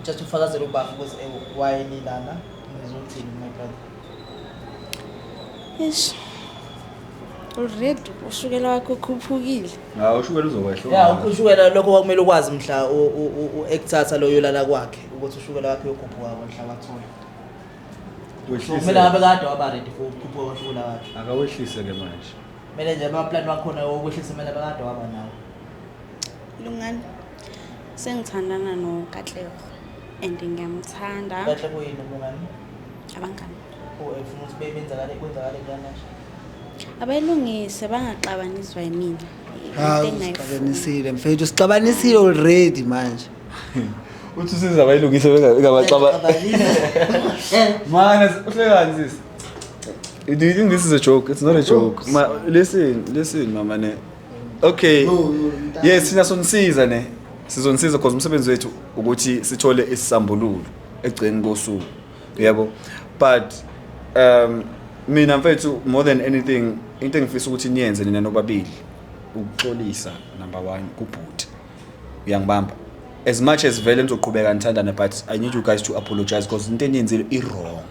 just ufakazele ubaba ukuthi why nilana, ngizothini my brother. Ish. Already ushukela wakho ukhuphukile. Hawu, ushukela uzokwehla. Ya, ushukela lokho kwakumele ukwazi mhla ekuthatha loyo lala kwakhe ukuthi ushukela wakhe uyokhuphuka mhla wathola. So kumele ngabe kade waba ready for ukukhuphuka koshukela wakhe. Akawehlise ke manje. Kumele nje ama-plan wakhona okwehlisa kumele abe kade waba nawo. Lungani. Sengithandana noKatlego and ngiyamthanda. Kahle kuyini mngani? Abangani. Ufuna ukuthi benzakale kwenzakale kanje. Abayilungise bangaxabaniswa yimina. Hawu, Into engingayifuni. sixabanisile mfethu, sixabanisile already manje. Uthi usiza abayilungise bengabaxaba. Man, uhlekani sisi? Do you think this is a joke? It's not a joke. Ma, listen, listen mama ne. Okay. Yes, sina sonisiza ne. Sizonisiza because umsebenzi wethu ukuthi sithole isisambululo egceni kosuku. Yebo. But mina mfethu, more than anything, into engifisa ukuthi niyenze nina nobabili ukuxolisa number 1 kubhuti. Uyangibamba? As much as vele nizoqhubeka nithandana, but I need you guys to apologize because into eniyenzile i-wrong.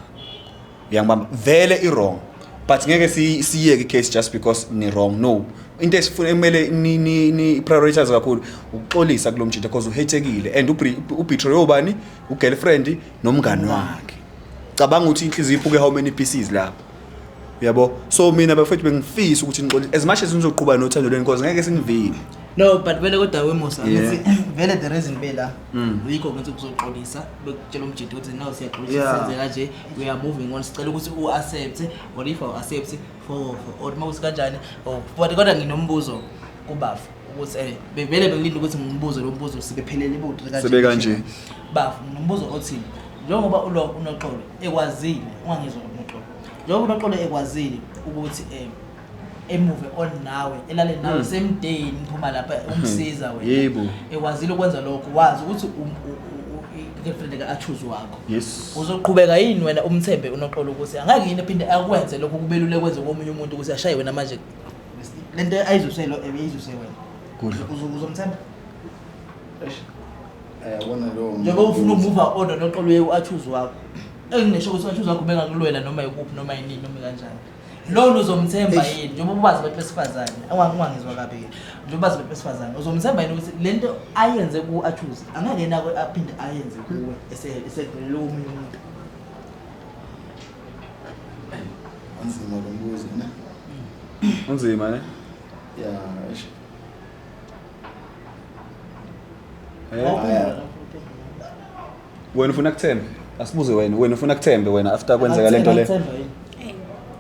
Uyangibamba? Vele i-wrong. But ngeke siyeke i-case just because ni wrong. No. Into esifuna emele ni prioritize kakhulu ukuxolisa kulo mjita because uhethekile and ubetray obani, ugirlfriend nomngani wakhe. Cabanga ukuthi inhliziyo iphuke how many pieces lapha. Yabo. So mina bafethu bengifisa ukuthi nixolise as much as nizoqhubeka nothando lweni because ngeke sinivile. No, but vele kodwa wemusa Yeah. ngithi vele the reason bela yikho ngithi kuzoxolisa bekutshela umjidi ukuthi no siyaxolisa senze kanje, we are moving on, sicela ukuthi u accept or if u accept for or mawuthi kanjani or but kodwa nginombuzo kubafu ukuthi vele bengilinde ukuthi ngimbuze lo mbuzo sibephelele ibutho kanje. Sebe kanje. Bafu, nginombuzo othi njengoba unoxolo ekwazile, ungangizwa unoxolo, njengoba unoxolo ekwazile ukuthi emove on nawe, elale nawe same day niphuma lapha umsiza wena. Yebo. Ekwazile ukwenza lokho, wazi ukuthi i-girlfriend ka achoose wakho. Yes. Uzoqhubeka yini wena umthembe unoxolo ukuthi angeke yini ephinde akwenze lokho kubelule kwenze komunye umuntu ukuthi ashaye wena manje lento ayizuse lo ebeyizuse wena. Good. Uzomthemba? Yabona lo Njengoba ufuna umuva on noxolo uye u-achoose wakho. Enginesho ukuthi u-achoose wakho bengakulwela noma ikuphi noma yinini noma kanjani. Lona uzomthemba yini njengoba ubazi abantu besifazane, ungangizwa kabi ke, njengoba ubazi abantu besifazane uzomthemba yini ukuthi lento ayenze ku-achoose angeke yena aphinde ayenze kuwe esevelele omunye umuntu? Unzima lo mbuzo ne? Unzima ne? Yeah, eish. Wena ufuna kuthembe? Asibuze wena, wena ufuna kuthembe wena after kwenzeka lento le? Angakuthemba yini?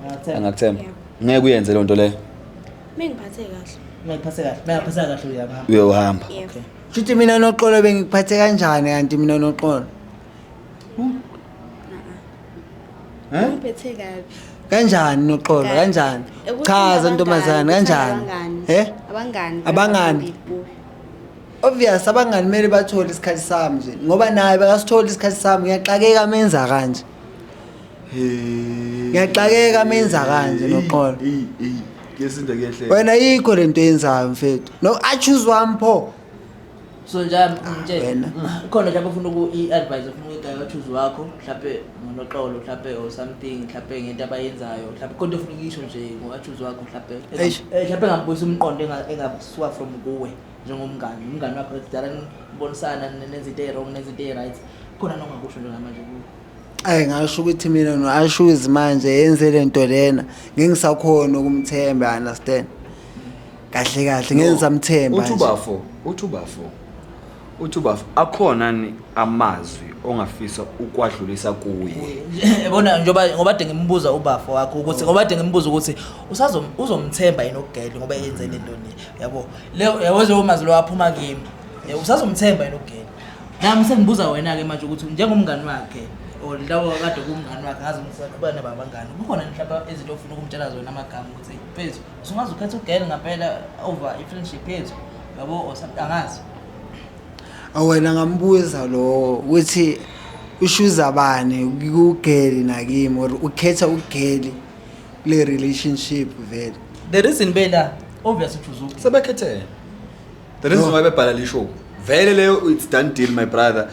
Angakuthemba. Angakuthemba. Yeah. Ngeke uyenze lento le. Mengiphathe kahle. Ngiyiphathe kahle. Mengiphathe kahle uyahamba. Uyohamba. Yeah. Okay. Futhi mina noxolo bengikuphathe kanjani kanti mina noxolo? Ngiphethe kabi. Kanjani noxolo? Kabi. Kanjani? Ukuthi Chaza ntombazane kanjani? abangani. Abangani. Abangani. Obvious abangani kumele bathole isikhathi sami nje ngoba naye bakasithola isikhathi sami, ngiyaxakeka menza kanje. Ngiyaxakeka menza kanje noxolo. Kuyesinda kuyehleka. Wena yikho lento oyenzayo mfethu. No achoose wami pho. So nje ngitshele. Wena. Khona mhlawumbe ufuna uku-i-advise ufuna ukuyigaya achoose wakho mhlawumbe ngonoxolo mhlawumbe or something mhlawumbe ngento abayenzayo mhlawumbe khona ufuna ukuyisho nje ngo-achoose wakho mhlawumbe Eish. mhlawumbe engabuyisa umqondo engasuka from kuwe njengomngani, umngani wakho kudala nibonisana nenza into e-wrong nenza into e-right, khona nongakusho njengamanje kuwe? Ayi ngasho ukuthi mina no-Ashuzi manje yenze lento lena ngeke ngisakhona ukumthemba, understand? Kahle kahle ngeke ngisamthemba Uthi nje. ubafo, uthi ubafo. Uthi ubafo akhona ni amazwi ongafisa ukwadlulisa kuye. Yabona njengoba ngoba kade ngimbuza ubafo wakho ukuthi ngoba kade ngimbuza ukuthi uzomthemba yini ukugele ngoba yenze lento le. Yabo. Leyo yabo leyo mazwi lo aphuma kimi. Usazomthemba yini ukugele? Nami sengibuza wena ke manje ukuthi njengomngani wakhe or lawo kade kumngani wakhe ngazi ukuthi saqhubeka nabangani. Kukhona mhlawumbe izinto ofuna ukumtshela zona amagama ukuthi mfethu usungaze ukhethe ugele ngempela over i-friendship yethu. Yabo or something angazi. Wena ngambuza lo ukuthi ushuza bani kugeli nakimi or ukhetha ugeli kule relationship vele. The reason bela obvious ukuthi uzuke. Sebekhethene. The reason why bebhala le show. Vele leyo it's done deal my brother.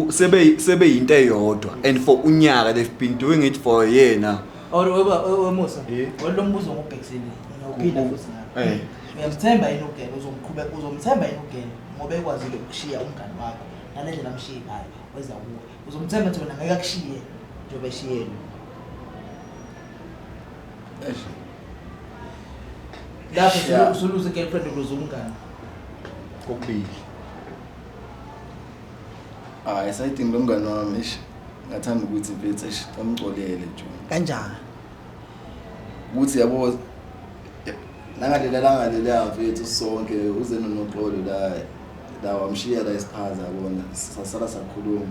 Sebe yinto eyodwa and for unyaka they've been doing it for a year now. Or wemusa. Eh. Wena lo mbuzo ngobhekisile. Ngiyawuphinda futhi nawe. Uyamthemba yini ugele uzomqhubeka uzomthemba yini ugele ngoba ekwazile ukushiya umngani wakho ngale ndlela amshiye ngayo weza kuwe. Uzomthemba ukuthi wena ngeke akushiye njengoba eshiyelwe. Eish. Lapho Yeah. usuluze girlfriend uluze umngani. Kokubili. Hayi esayidini lomngani wami eish. Ngathanda ukuthi mfethu eish amxolele nje. Kanjani? Ukuthi yabo nangalela langa leliya mfethu sonke uze nonoxolo la la wamshiya la isiphaza yabona sasala sakhuluma.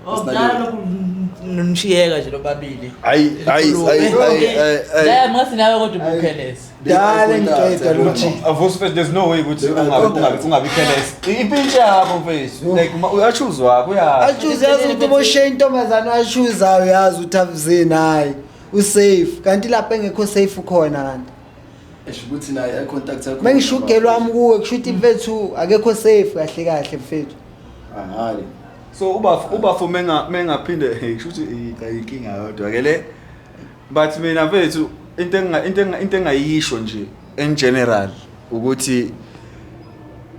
Oh, kudala lokhu nishiyeka nje lobabili. Hayi hayi hayi hayi. La mase nawe kodwa ubukhelese. Dala ngiqeda lo G. Avusi mfethu, there's no way ukuthi ungabi careless. Impintshi yakho mfethu. Like uyachoose wakho uyazi. Achoose yazi ukuthi boshe intombazane achoose uyazi ukuthi avuzeni hayi. Usafe kanti lapha engekho safe khona kanti. Esho ukuthi naye i contact yakho. Mengisho ugelo wami kuwe kusho ukuthi mfethu akekho safe kahle kahle mfethu. Hayi. So uba mengaphinde kusho ukuthi inkinga yodwa ke le. But mina mfethu into engayisho nje in general ukuthi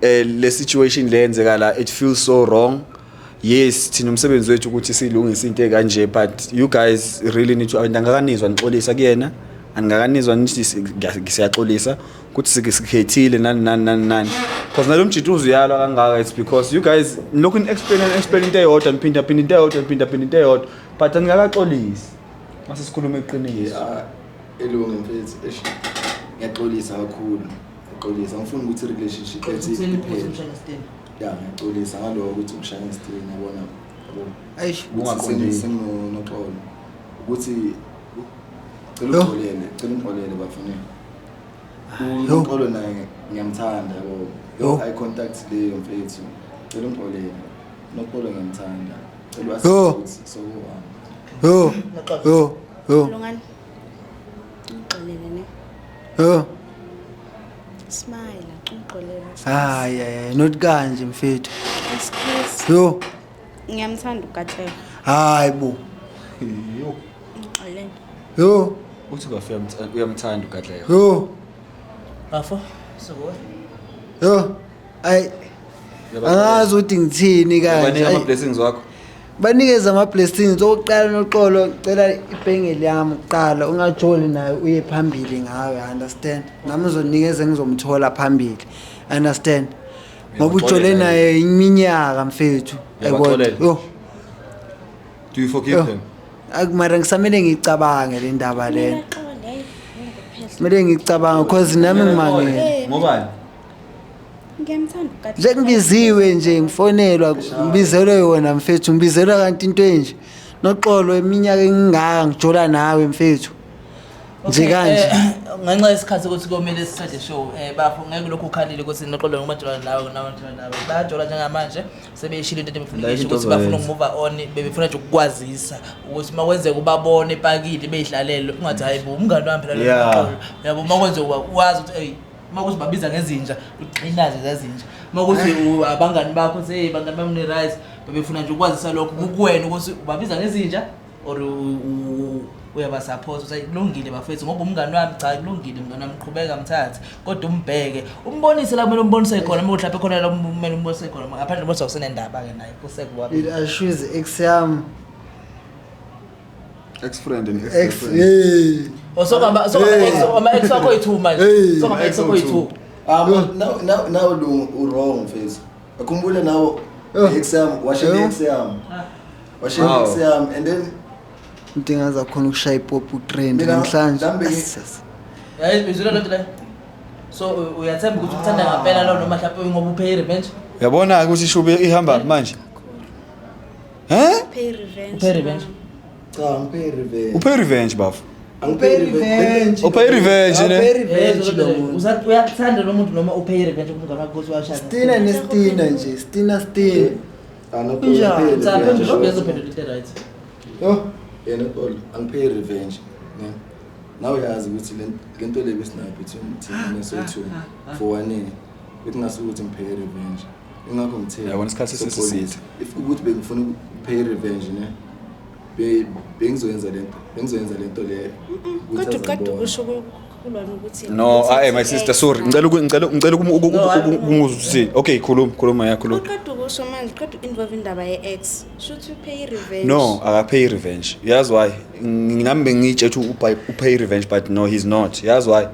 le situation le yenzeka la, it feels so wrong. Yes, thina umsebenzi wethu ukuthi silungise into ekanje, but you guys really need to angakanizwa nixolisa kuyena, angakanizwa nithi siyaxolisa ukuthi sikhethile nani nani nani nani, because nalo mjito uzuyalwa kangaka, it's because you guys lokhu ni explain into eyodwa, niphinda phinda into eyodwa, niphinda phinda into eyodwa, but angikakaxolisi mase sikhuluma iqiniso. Yeah, elunge mfethu eish. Ngiyaxolisa kakhulu. Ngiyaxolisa ngifuna ukuthi relationship yethu Uthini iphele. umshaya ngesitini? Ya ngiyaxolisa ngaloko ukuthi ngishaya ngesitini yabona. Yabo. Eish. Ungaqondile. Senginoxolo. Ukuthi cela Yo. ungixolele, cela ungixolele bafune. Yo. Uxolo naye ngiyamthanda yabo. Yo. Yo eye contact leyo mfethu. Cela ungixolele. Noxolo ngiyamthanda. Cela Yo. ukuthi so Yo. Yo. Yo. Lungani. Ungixolele ne. Yo. Smile, ungixolele. Hayi hayi not kanje mfethu. Excuse. Yo. Ngiyamthanda uGatlego. Hayi bo. Yo. Ungixolele. Yo. Uthi bafika uyamthanda uGatlego. Yo. Bafo, sukuwe. Yo. Ay angazi ukuthi ngithini kanje. Banika Ayi, ama blessings wakho. Banikeza ama blessings oqala noxolo cela ibhengeli yami kuqala ungajoli naye uye phambili ngawe, understand? Nami uzonikeza ngizomthola phambili. Understand? Ngoba ujole naye iminyaka mfethu. Uyabaxolela? Yo. Do you forgive Yo. them? Akumara ngisamele ngicabange le ndaba lena. Xole, hayi, ngikuphehla. Kumele ngicabange because nami ngimangele. Ngobani? Ngiyamthanda uGatlego. Nje ngibiziwe nje ngifonelwa ngibizelwe yona mfethu ngibizelwa kanti into enje. Noxolo iminyaka engingaka ngijola nawe mfethu. Nje kanje. Ngenxa yesikhathi ukuthi komele sithathe show bafo ngeke lokhu ukhalile ukuthi noxolo ngoba jola nawe nawe jola nawe bayajola njengamanje sebeyishilo into ebefuna La ukuyisho into ukuthi bafuna ozoyenza. ukumove on bebefuna nje ukukwazisa ukuthi uma kwenzeka ubabone epakile beyihlalele ungathi hayi bo umngani wami phela lo Yeah. Noxolo. Yabo uma kwenzeka wazi ukuthi hey uma kuthi babiza ngezinja uqinaze zezinja uma kuthi abangani bakho uthi hey bangani bami ne-rice bebefuna nje ukwazisa lokho kukuwena ukuthi ubabiza ngezinja or uyabasupport uthi kulungile bafethu ngoba umngani wami cha kulungile mngani wami qhubeka mthathe kodwa umbheke umbonise la kumele umbonise khona uma mhlawumbe khona la kumele umbonise khona ngaphandle ngoba awusenendaba-ke naye kusekuwa It assures ex yami. Ex friend and Ex ex girlfriend. hey. ama-ex wakho yi-two manje Hey. sokama-ex wakho yi-two Ah now now now lo u wrong mfethu. Akhumbule nawo Oh. ex yami washela Oh. ex yami. Washela Wow. ex yami and then Umuntu engaza khona ukushaya ipopu trend Mina, namhlanje. nami bengi- Asas. Uyayizwile loo nto leyo so uyathemba ukuthi ukuthanda ngampela lo noma mhlawumbe ngoba upay revenge Uyabona ukuthi ishube ihamba manje? Eh? Pay revenge. Upay revenge. cha ngipay revenge. Upay revenge bafo. Angipay revenge. Upay revenge ne? Upay revenge lo muntu. Uyakuthanda lo muntu noma upay revenge kumngani wakho ukuthi washada Stina nestina nje, stina stina. Ah no Kunjani? Cha, phendula obvious uphendula into right Yo. Yena Xolo angipay revenge ne. Nawe uyazi ukuthi le nto le besinayo between thina nesoyithu for one year. Bekungasukuthi ukuthi ngipay revenge. Ingakho ngithe Yabona isikhathi soxolisa. sesiside. If ukuthi bengifuna ukupay revenge ne. Bengizoyenza lento le ukuthi Kodwa uqeda azobona. ukusho kulona ukuthi No, ukuthi ayi, my ex sister, sorry. na. Ngicela No, ukumuzwa ukuthi okay, khuluma, khuluma, ya, khuluma. Uqeda ukusho manje, uqeda u-involve indaba ye-ex, shuthi upay revenge. No, akapay revenge. Yazi why? Nami bengitshe ukuthi upay revenge, but no, he's not. Yazi why?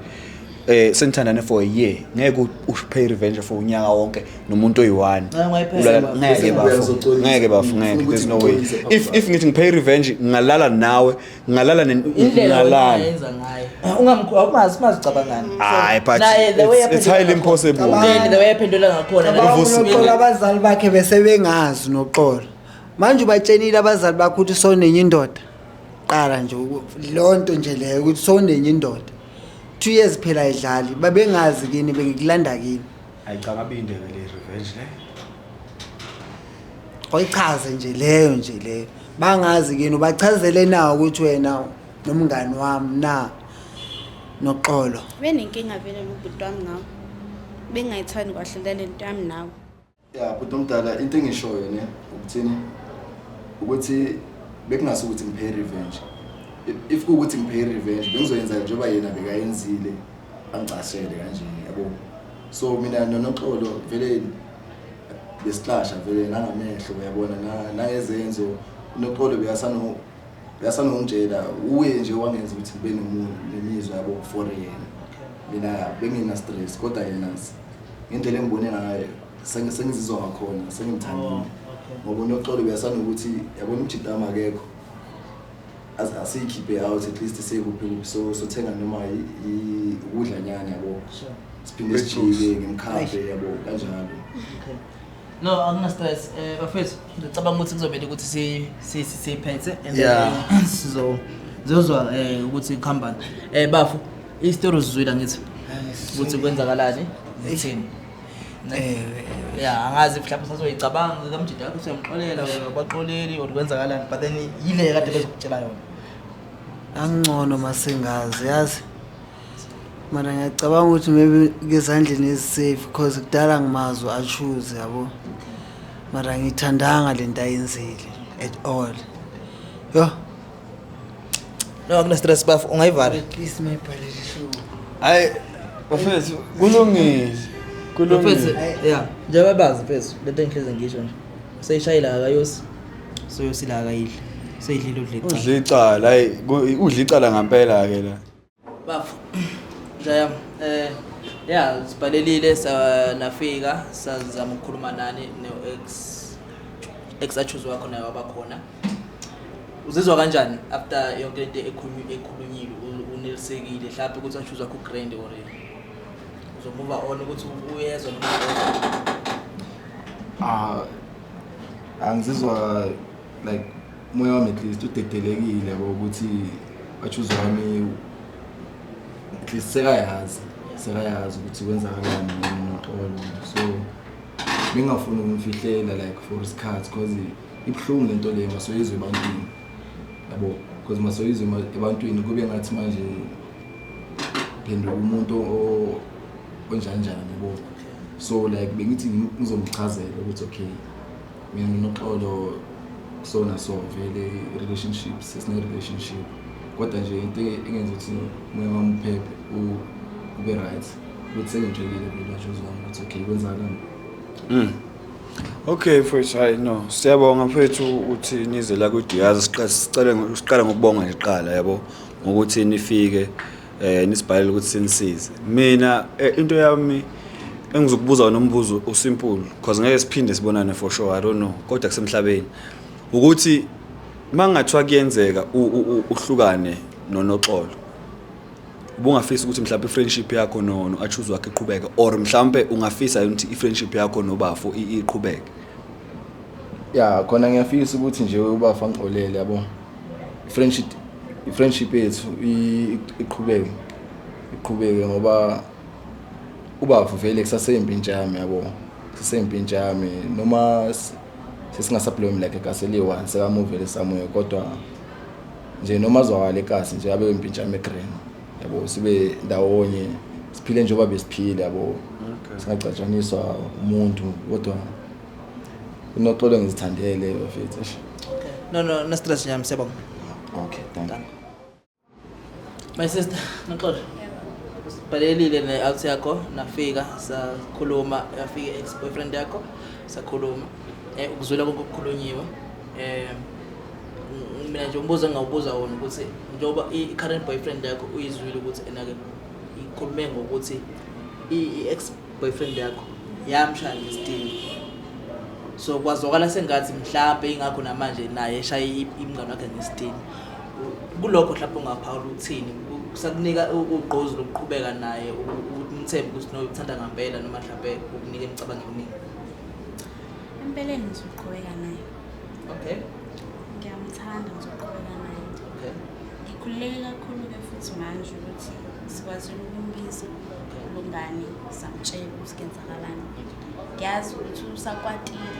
Senithandane for a year. Ngeke upay revenge for unyaka wonke nomuntu oyi-one. Hayi, ungayiphela, Ulala- bafo. Ngeke, Bese bafo. ngizoxolisa. Ngeke, bafo, Ngifuna ngeke. ukuthi There's no way. ngixolise phambi If ngithi ngipay revenge, ngalala nawe, ngalala Indlela wena ngalala. ayenza ngayo, ungazi mazi ucabangani. Hayi, but Naye, the way it's aphendula highly ngakhona. impossible. Then the way aphendula ngakhona. Uvusi- Noxolo, abazali bakhe bese bengazi noxolo. Manje ubatshenile abazali bakhe ukuthi sowunenye indoda. Qala nje leyo nto nje leyo ukuthi sowunenye indoda. 2 years phela ayidlali, babengazi kini, bengikulanda kini. Ayicabinde le revenge le. Oyichaze nje leyo nje leyo. Bangazi kini, ubachazele na ukuthi wena nomngani wami na noxolo? Benenkinga vele nobhuti wami ngawo, bengayithandi kwahle le nto yami nawe. Ya, bhuti omdala, into engishoyo ne ukuthini, ukuthi bekungasi ukuthi ngipay revenge. If kuwukuthi ngipay revenge, bengizoyenza njengoba yena bekayenzile, angicashele kanje, yabo. So mina noNoxolo vele besiclasha vele nangamehlo, uyabona, nangezenzo. UNoxolo bekasanongitshela uye nje wangenza ukuthi ngibe nemizwa, yabo, for yena. Mina bengina stress, kodwa yena ngendlela engibone ngayo sengizizwa ngakhona sengimthandile. Oh, okay. Ngoba uNoxolo uyasanokuthi, yabona, umjidama akekho, asiyikhiphe out, at least sekuphi kuphi, so sothenga noma ukudlanyana, yabo. Siphinde sijike ngimkhaphe, yabo, kanjalo. Okay. No, akuna stress. Bafethu, ngicabanga ukuthi kuzomela ukuthi si si siphethe and then sizo zozwa ukuthi kuhambani. Bafu, i-story uzizwile ngithi ukuthi kwenzakalani, ngithini. Ya, angazi mhlawumbe sazoyicabanga kamjida wakho, usuyamxolela or abaxoleli or kwenzakalani, but then yile kade bezokutshela yona. Angcono masengazi, yazi, mara ngiyacabanga ukuthi maybe kezandleni ezi-safe, because kudala ngimazi achoose, yabo, mara ngiyithandanga le nto ayenzile at all, yo. No, akuna stress, bafu, ungayivala. At least mayibhalele ishow. Hayi bafethu, kulungile. Bafethu, Kulungile. ya, njengoba bazi mfethu, lento engihleze ngisho nje. Seyishayila akayosi. Soyosila akayidli. Seyidlile, udle icala. Udla icala, hayi, udla icala ngempela ke la. Bafu. Njaya, ya, sibhalelile sa nafika sazama ukukhuluma nani no ex achoose wakho naye wabakhona. Uzizwa kanjani after yonke lento ekhulunyile, unelisekile mhlawumbe ukuthi achoose wakho grand or uzomove on, ukuthi uyezwa noma uyezwa? Ah, angizizwa like moya wami at least udedelekile, yabo, ukuthi achoose wami at least sekayazi ukuthi kwenzakalani noXolo. So bengingafuni ukumfihlela like for isikhathi, because ibuhlungu lento le masoyizwe ebantwini, yabo, because masoyizwe ebantwini kube ngathi manje phenduka umuntu onjanjani, yabo. So like bengithi ngizomchazela ukuthi okay, mina nginoXolo so na so, vele relationship sesine relationship, kodwa nje into engenza ukuthi moya wami uphephe, ube right, ukuthi sengitshelile vele achoose wami ukuthi okay, kwenzakalani. Okay mfowethu, hayi no, siyabonga mfowethu ukuthi nize la kuDiyazi. Siqale ngokubonga nje kuqala, yabo, ngokuthi nifike nisibhalele ukuthi sinisize. Mina into yami engizokubuza wona umbuzo usimple, because ngeke siphinde sibonane for sure, I don't know, kodwa kusemhlabeni ukuthi mangathiwa kuyenzeka uhlukane noNoxolo, ubungafisa ukuthi mhlawumbe i-friendship yakho no achoose wakhe iqhubeke, or mhlawumbe ungafisa ukuthi i-friendship yakho nobafo iqhubeke? Ya, khona ngiyafisa ukuthi nje ubafa ngixolele, yabo, i-friendship yethu iqhubeke, ngoba ubafu vele kusaseyimpintshi yami, yabo, kusaseyimpintshi yami, noma sesingasablomi like ekasi eliyi-one, sekamuvele somewhere, kodwa nje noma azwakala ekasi nje abe impintshi yami egrand, yabo, sibe ndawonye, siphile njengoba besiphile, yabo, singacatshaniswa umuntu, kodwa uNoxolo ngizithandele, bafethu, eish. Okay. No, no, no stress nje, siyabonga. Okay, thank you. Done. My sister, noxolo. Sibhalelile ne-out yakho, nafika sakhuluma, yafika ex boyfriend yakho, sakhuluma. Ukuzwela konke okukhulunyiwe. Mina nje umbuzo engingawubuza wona ukuthi njengoba i-current boyfriend yakho uyizwile ukuthi ena-ke ikhulume ngokuthi i-ex boyfriend yakho yamshaya ngesitini. So kwazwakala sengathi mhlampe ingakho namanje naye eshaye imngane wakhe ngesitini. Kulokho mhlawumbe ungaphawula uthini? Kusakunika ugqozi lokuqhubeka naye, umthembe ukuthi no uthanda ngempela, noma mhlampe ukunika imicabango eminingi? Empeleni ngizoqhubeka naye. Ngiyamthanda, ngizoqhubeka naye. Ngikhululeke kakhulu-ke futhi manje ukuthi sikwazile ukumbiza ubungane, samtshela ukuthi kuyenzakalani. Ngiyazi ukuthi usakwatile,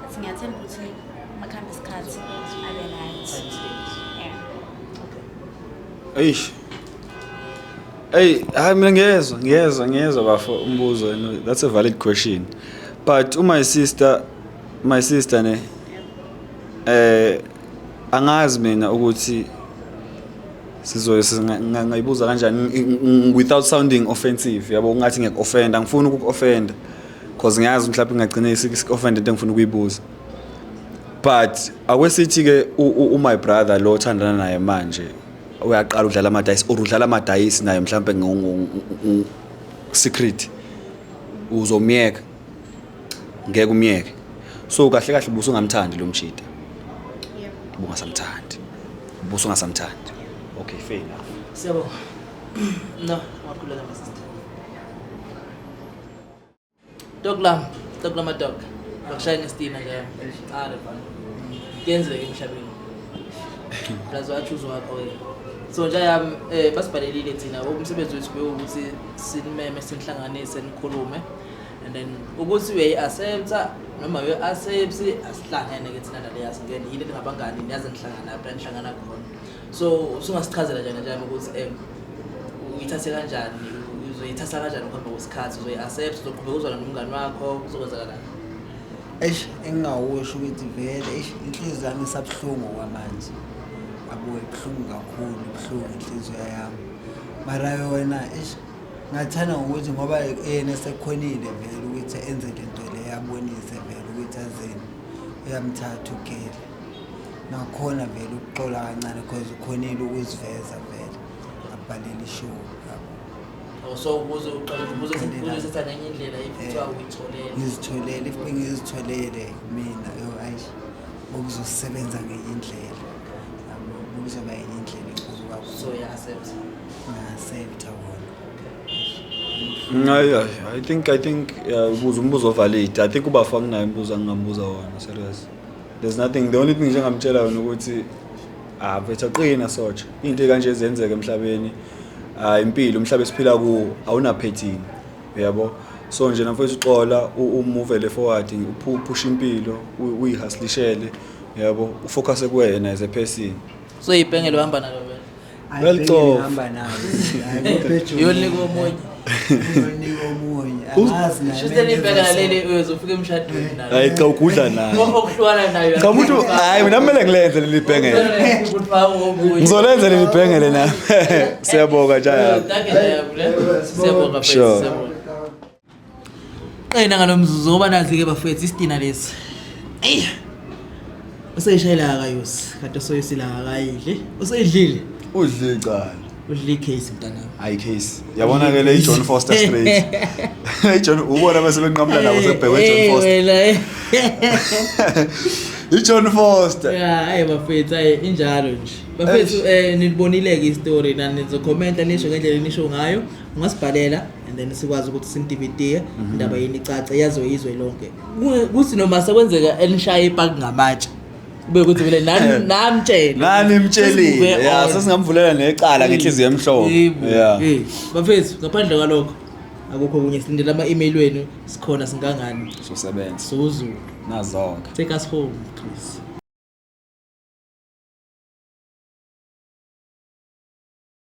but ngiyathemba ukuthi uma kuhamba isikhathi abe right. Yeah. Eish. Hey, hayi, mina ngiyezwa bafo umbuzo, and that's a valid question. But my sister ne, angazi mina ukuthi sizo ngayibuza kanjani without sounding offensive, yabo, ungathi ngiyaku-offend. Angifuni ukuku-offend because ngiyazi mhlawumbe ngingagcine sik-offend into engifuna ukuyibuza, but akwesithi-ke my brother lo othandana naye manje uyaqala udlala amadayisi or udlala amadayisi naye mhlawumbe secret, uzomyeka? Ngeke umyeke. So kahle kahle ubusungamthandi lo mshida? Yebo. Ubungasamthandi, ubusungasamthandi. Okay, fair enough. Siyabonga. No, wakhuleka, my sister. Dog lam, dog lama dog. Bakushaya ngestina nje. Cha le mfana. Kuyenzeka emhlabeni. Plus wachoose wakho ke. So nje yami, basibhalelile thina, umsebenzi wethu bewukuthi sinimeme, sinihlanganise, nikhulume, and then ukuthi uyayi-accepta noma uyi-accept asihlangene ke thina naleya, singene yini ningabangani, niyaze nihlangana lapha nihlangana khona. So usungasichazela njani njani ukuthi uyithathe kanjani, uzoyithatha kanjani ukuhamba kwesikhathi, uzoyi-accept, uzoqhubeka uzwana nomngani wakho, kuzokwenzakalani? Eish, engingawusho ukuthi vele, eish, inhliziyo yami isabuhlungu kwamanje, yabo, ibuhlungu kakhulu, ibuhlungu inhliziyo yami. Mara yona, eish, ngathanda ngokuthi ngoba yena esekhonile vele ukuthi enze le nto le, abonise vele ukuthi azeni uyamthatha ugele, nakhona vele ukuxola kancane because ukhonile ukuziveza vele, abhalele ishow, yabo. Oh, so ukuze uzothatha ngenye indlela if kuthiwa uyitholele? Ngizitholele, if bengizitholele mina, yo, ayish, okuzosebenza ngenye indlela, yabo, kuzoba enye indlela enkulu kakhulu. So uya-accept? Nga-accepta wona. I think yeah, ubuza umbuzo valid. I think ubafa kunayo umbuzo angingambuza wona, serious. There's nothing. The only thing nje engamtshela yona ukuthi ah mfethu, aqina sotsha. Into kanje ezenzeka emhlabeni. Ah, impilo, umhlaba esiphila kuwo awuna pattern. Uyabo? So nje mfethu, uxola, umove forward, upush impilo, uyihustlishele. Yabo, ufocus kuwena as a person. So ibhengele uhamba nalo vele? Well, cof. Hamba nalo. Hayi. Uyonika omunye? Uyonika omunye, angazi naye. Shuthi leli bhengela leli uyozofika emshadweni nalo. Hayi cha, ugudla naye. Okuhlukana nayo. Cha, umuntu, hayi, mina kumele ngilenze leli bhengele. Ukuthi faka omunye. Ngizolenza leli bhengele nami. Siyabonga njalo. Dankie nje, siyabonga mfethu. Sure. Siyabonga. Qina ngalo mzuzu ngoba nazi-ke bafethu isitina lesi. Eyi. Useyishayela akayusi, kade soyisila akayidli. Useyidlile. Udle icala. Udle icase, mntanami. Hayi, case. Yabona ke le John Foster straight. iJohn, ubona bese benqamula nabo, sekubhekwe John Foster. Wena, iJohn Foster. Ya, hayi bafethu, hayi, injalo nje. Bafethu, nilibonile ke istory, nani nizokhomenta nisho ngendlela enisho ngayo. Ungasibhalela and then sikwazi ukuthi sinidebate indaba yini icace, yaziwe izwe lonke. Kuthi noma sekwenzeka elishaya ipaki ngamatshe, kube ukuthi vele nani namtshela. Nani imtshelile. Sesimuve Ya, on. sesingamvulela necala ngenhliziyo emhlophe. Yebo. Yeah. Bafethu, ngaphandle kwalokho akukho kunye, silindele ama-email wenu, sikhona singangani. Sosebenza. Sozulu. Nazonke. Take us home, Chris.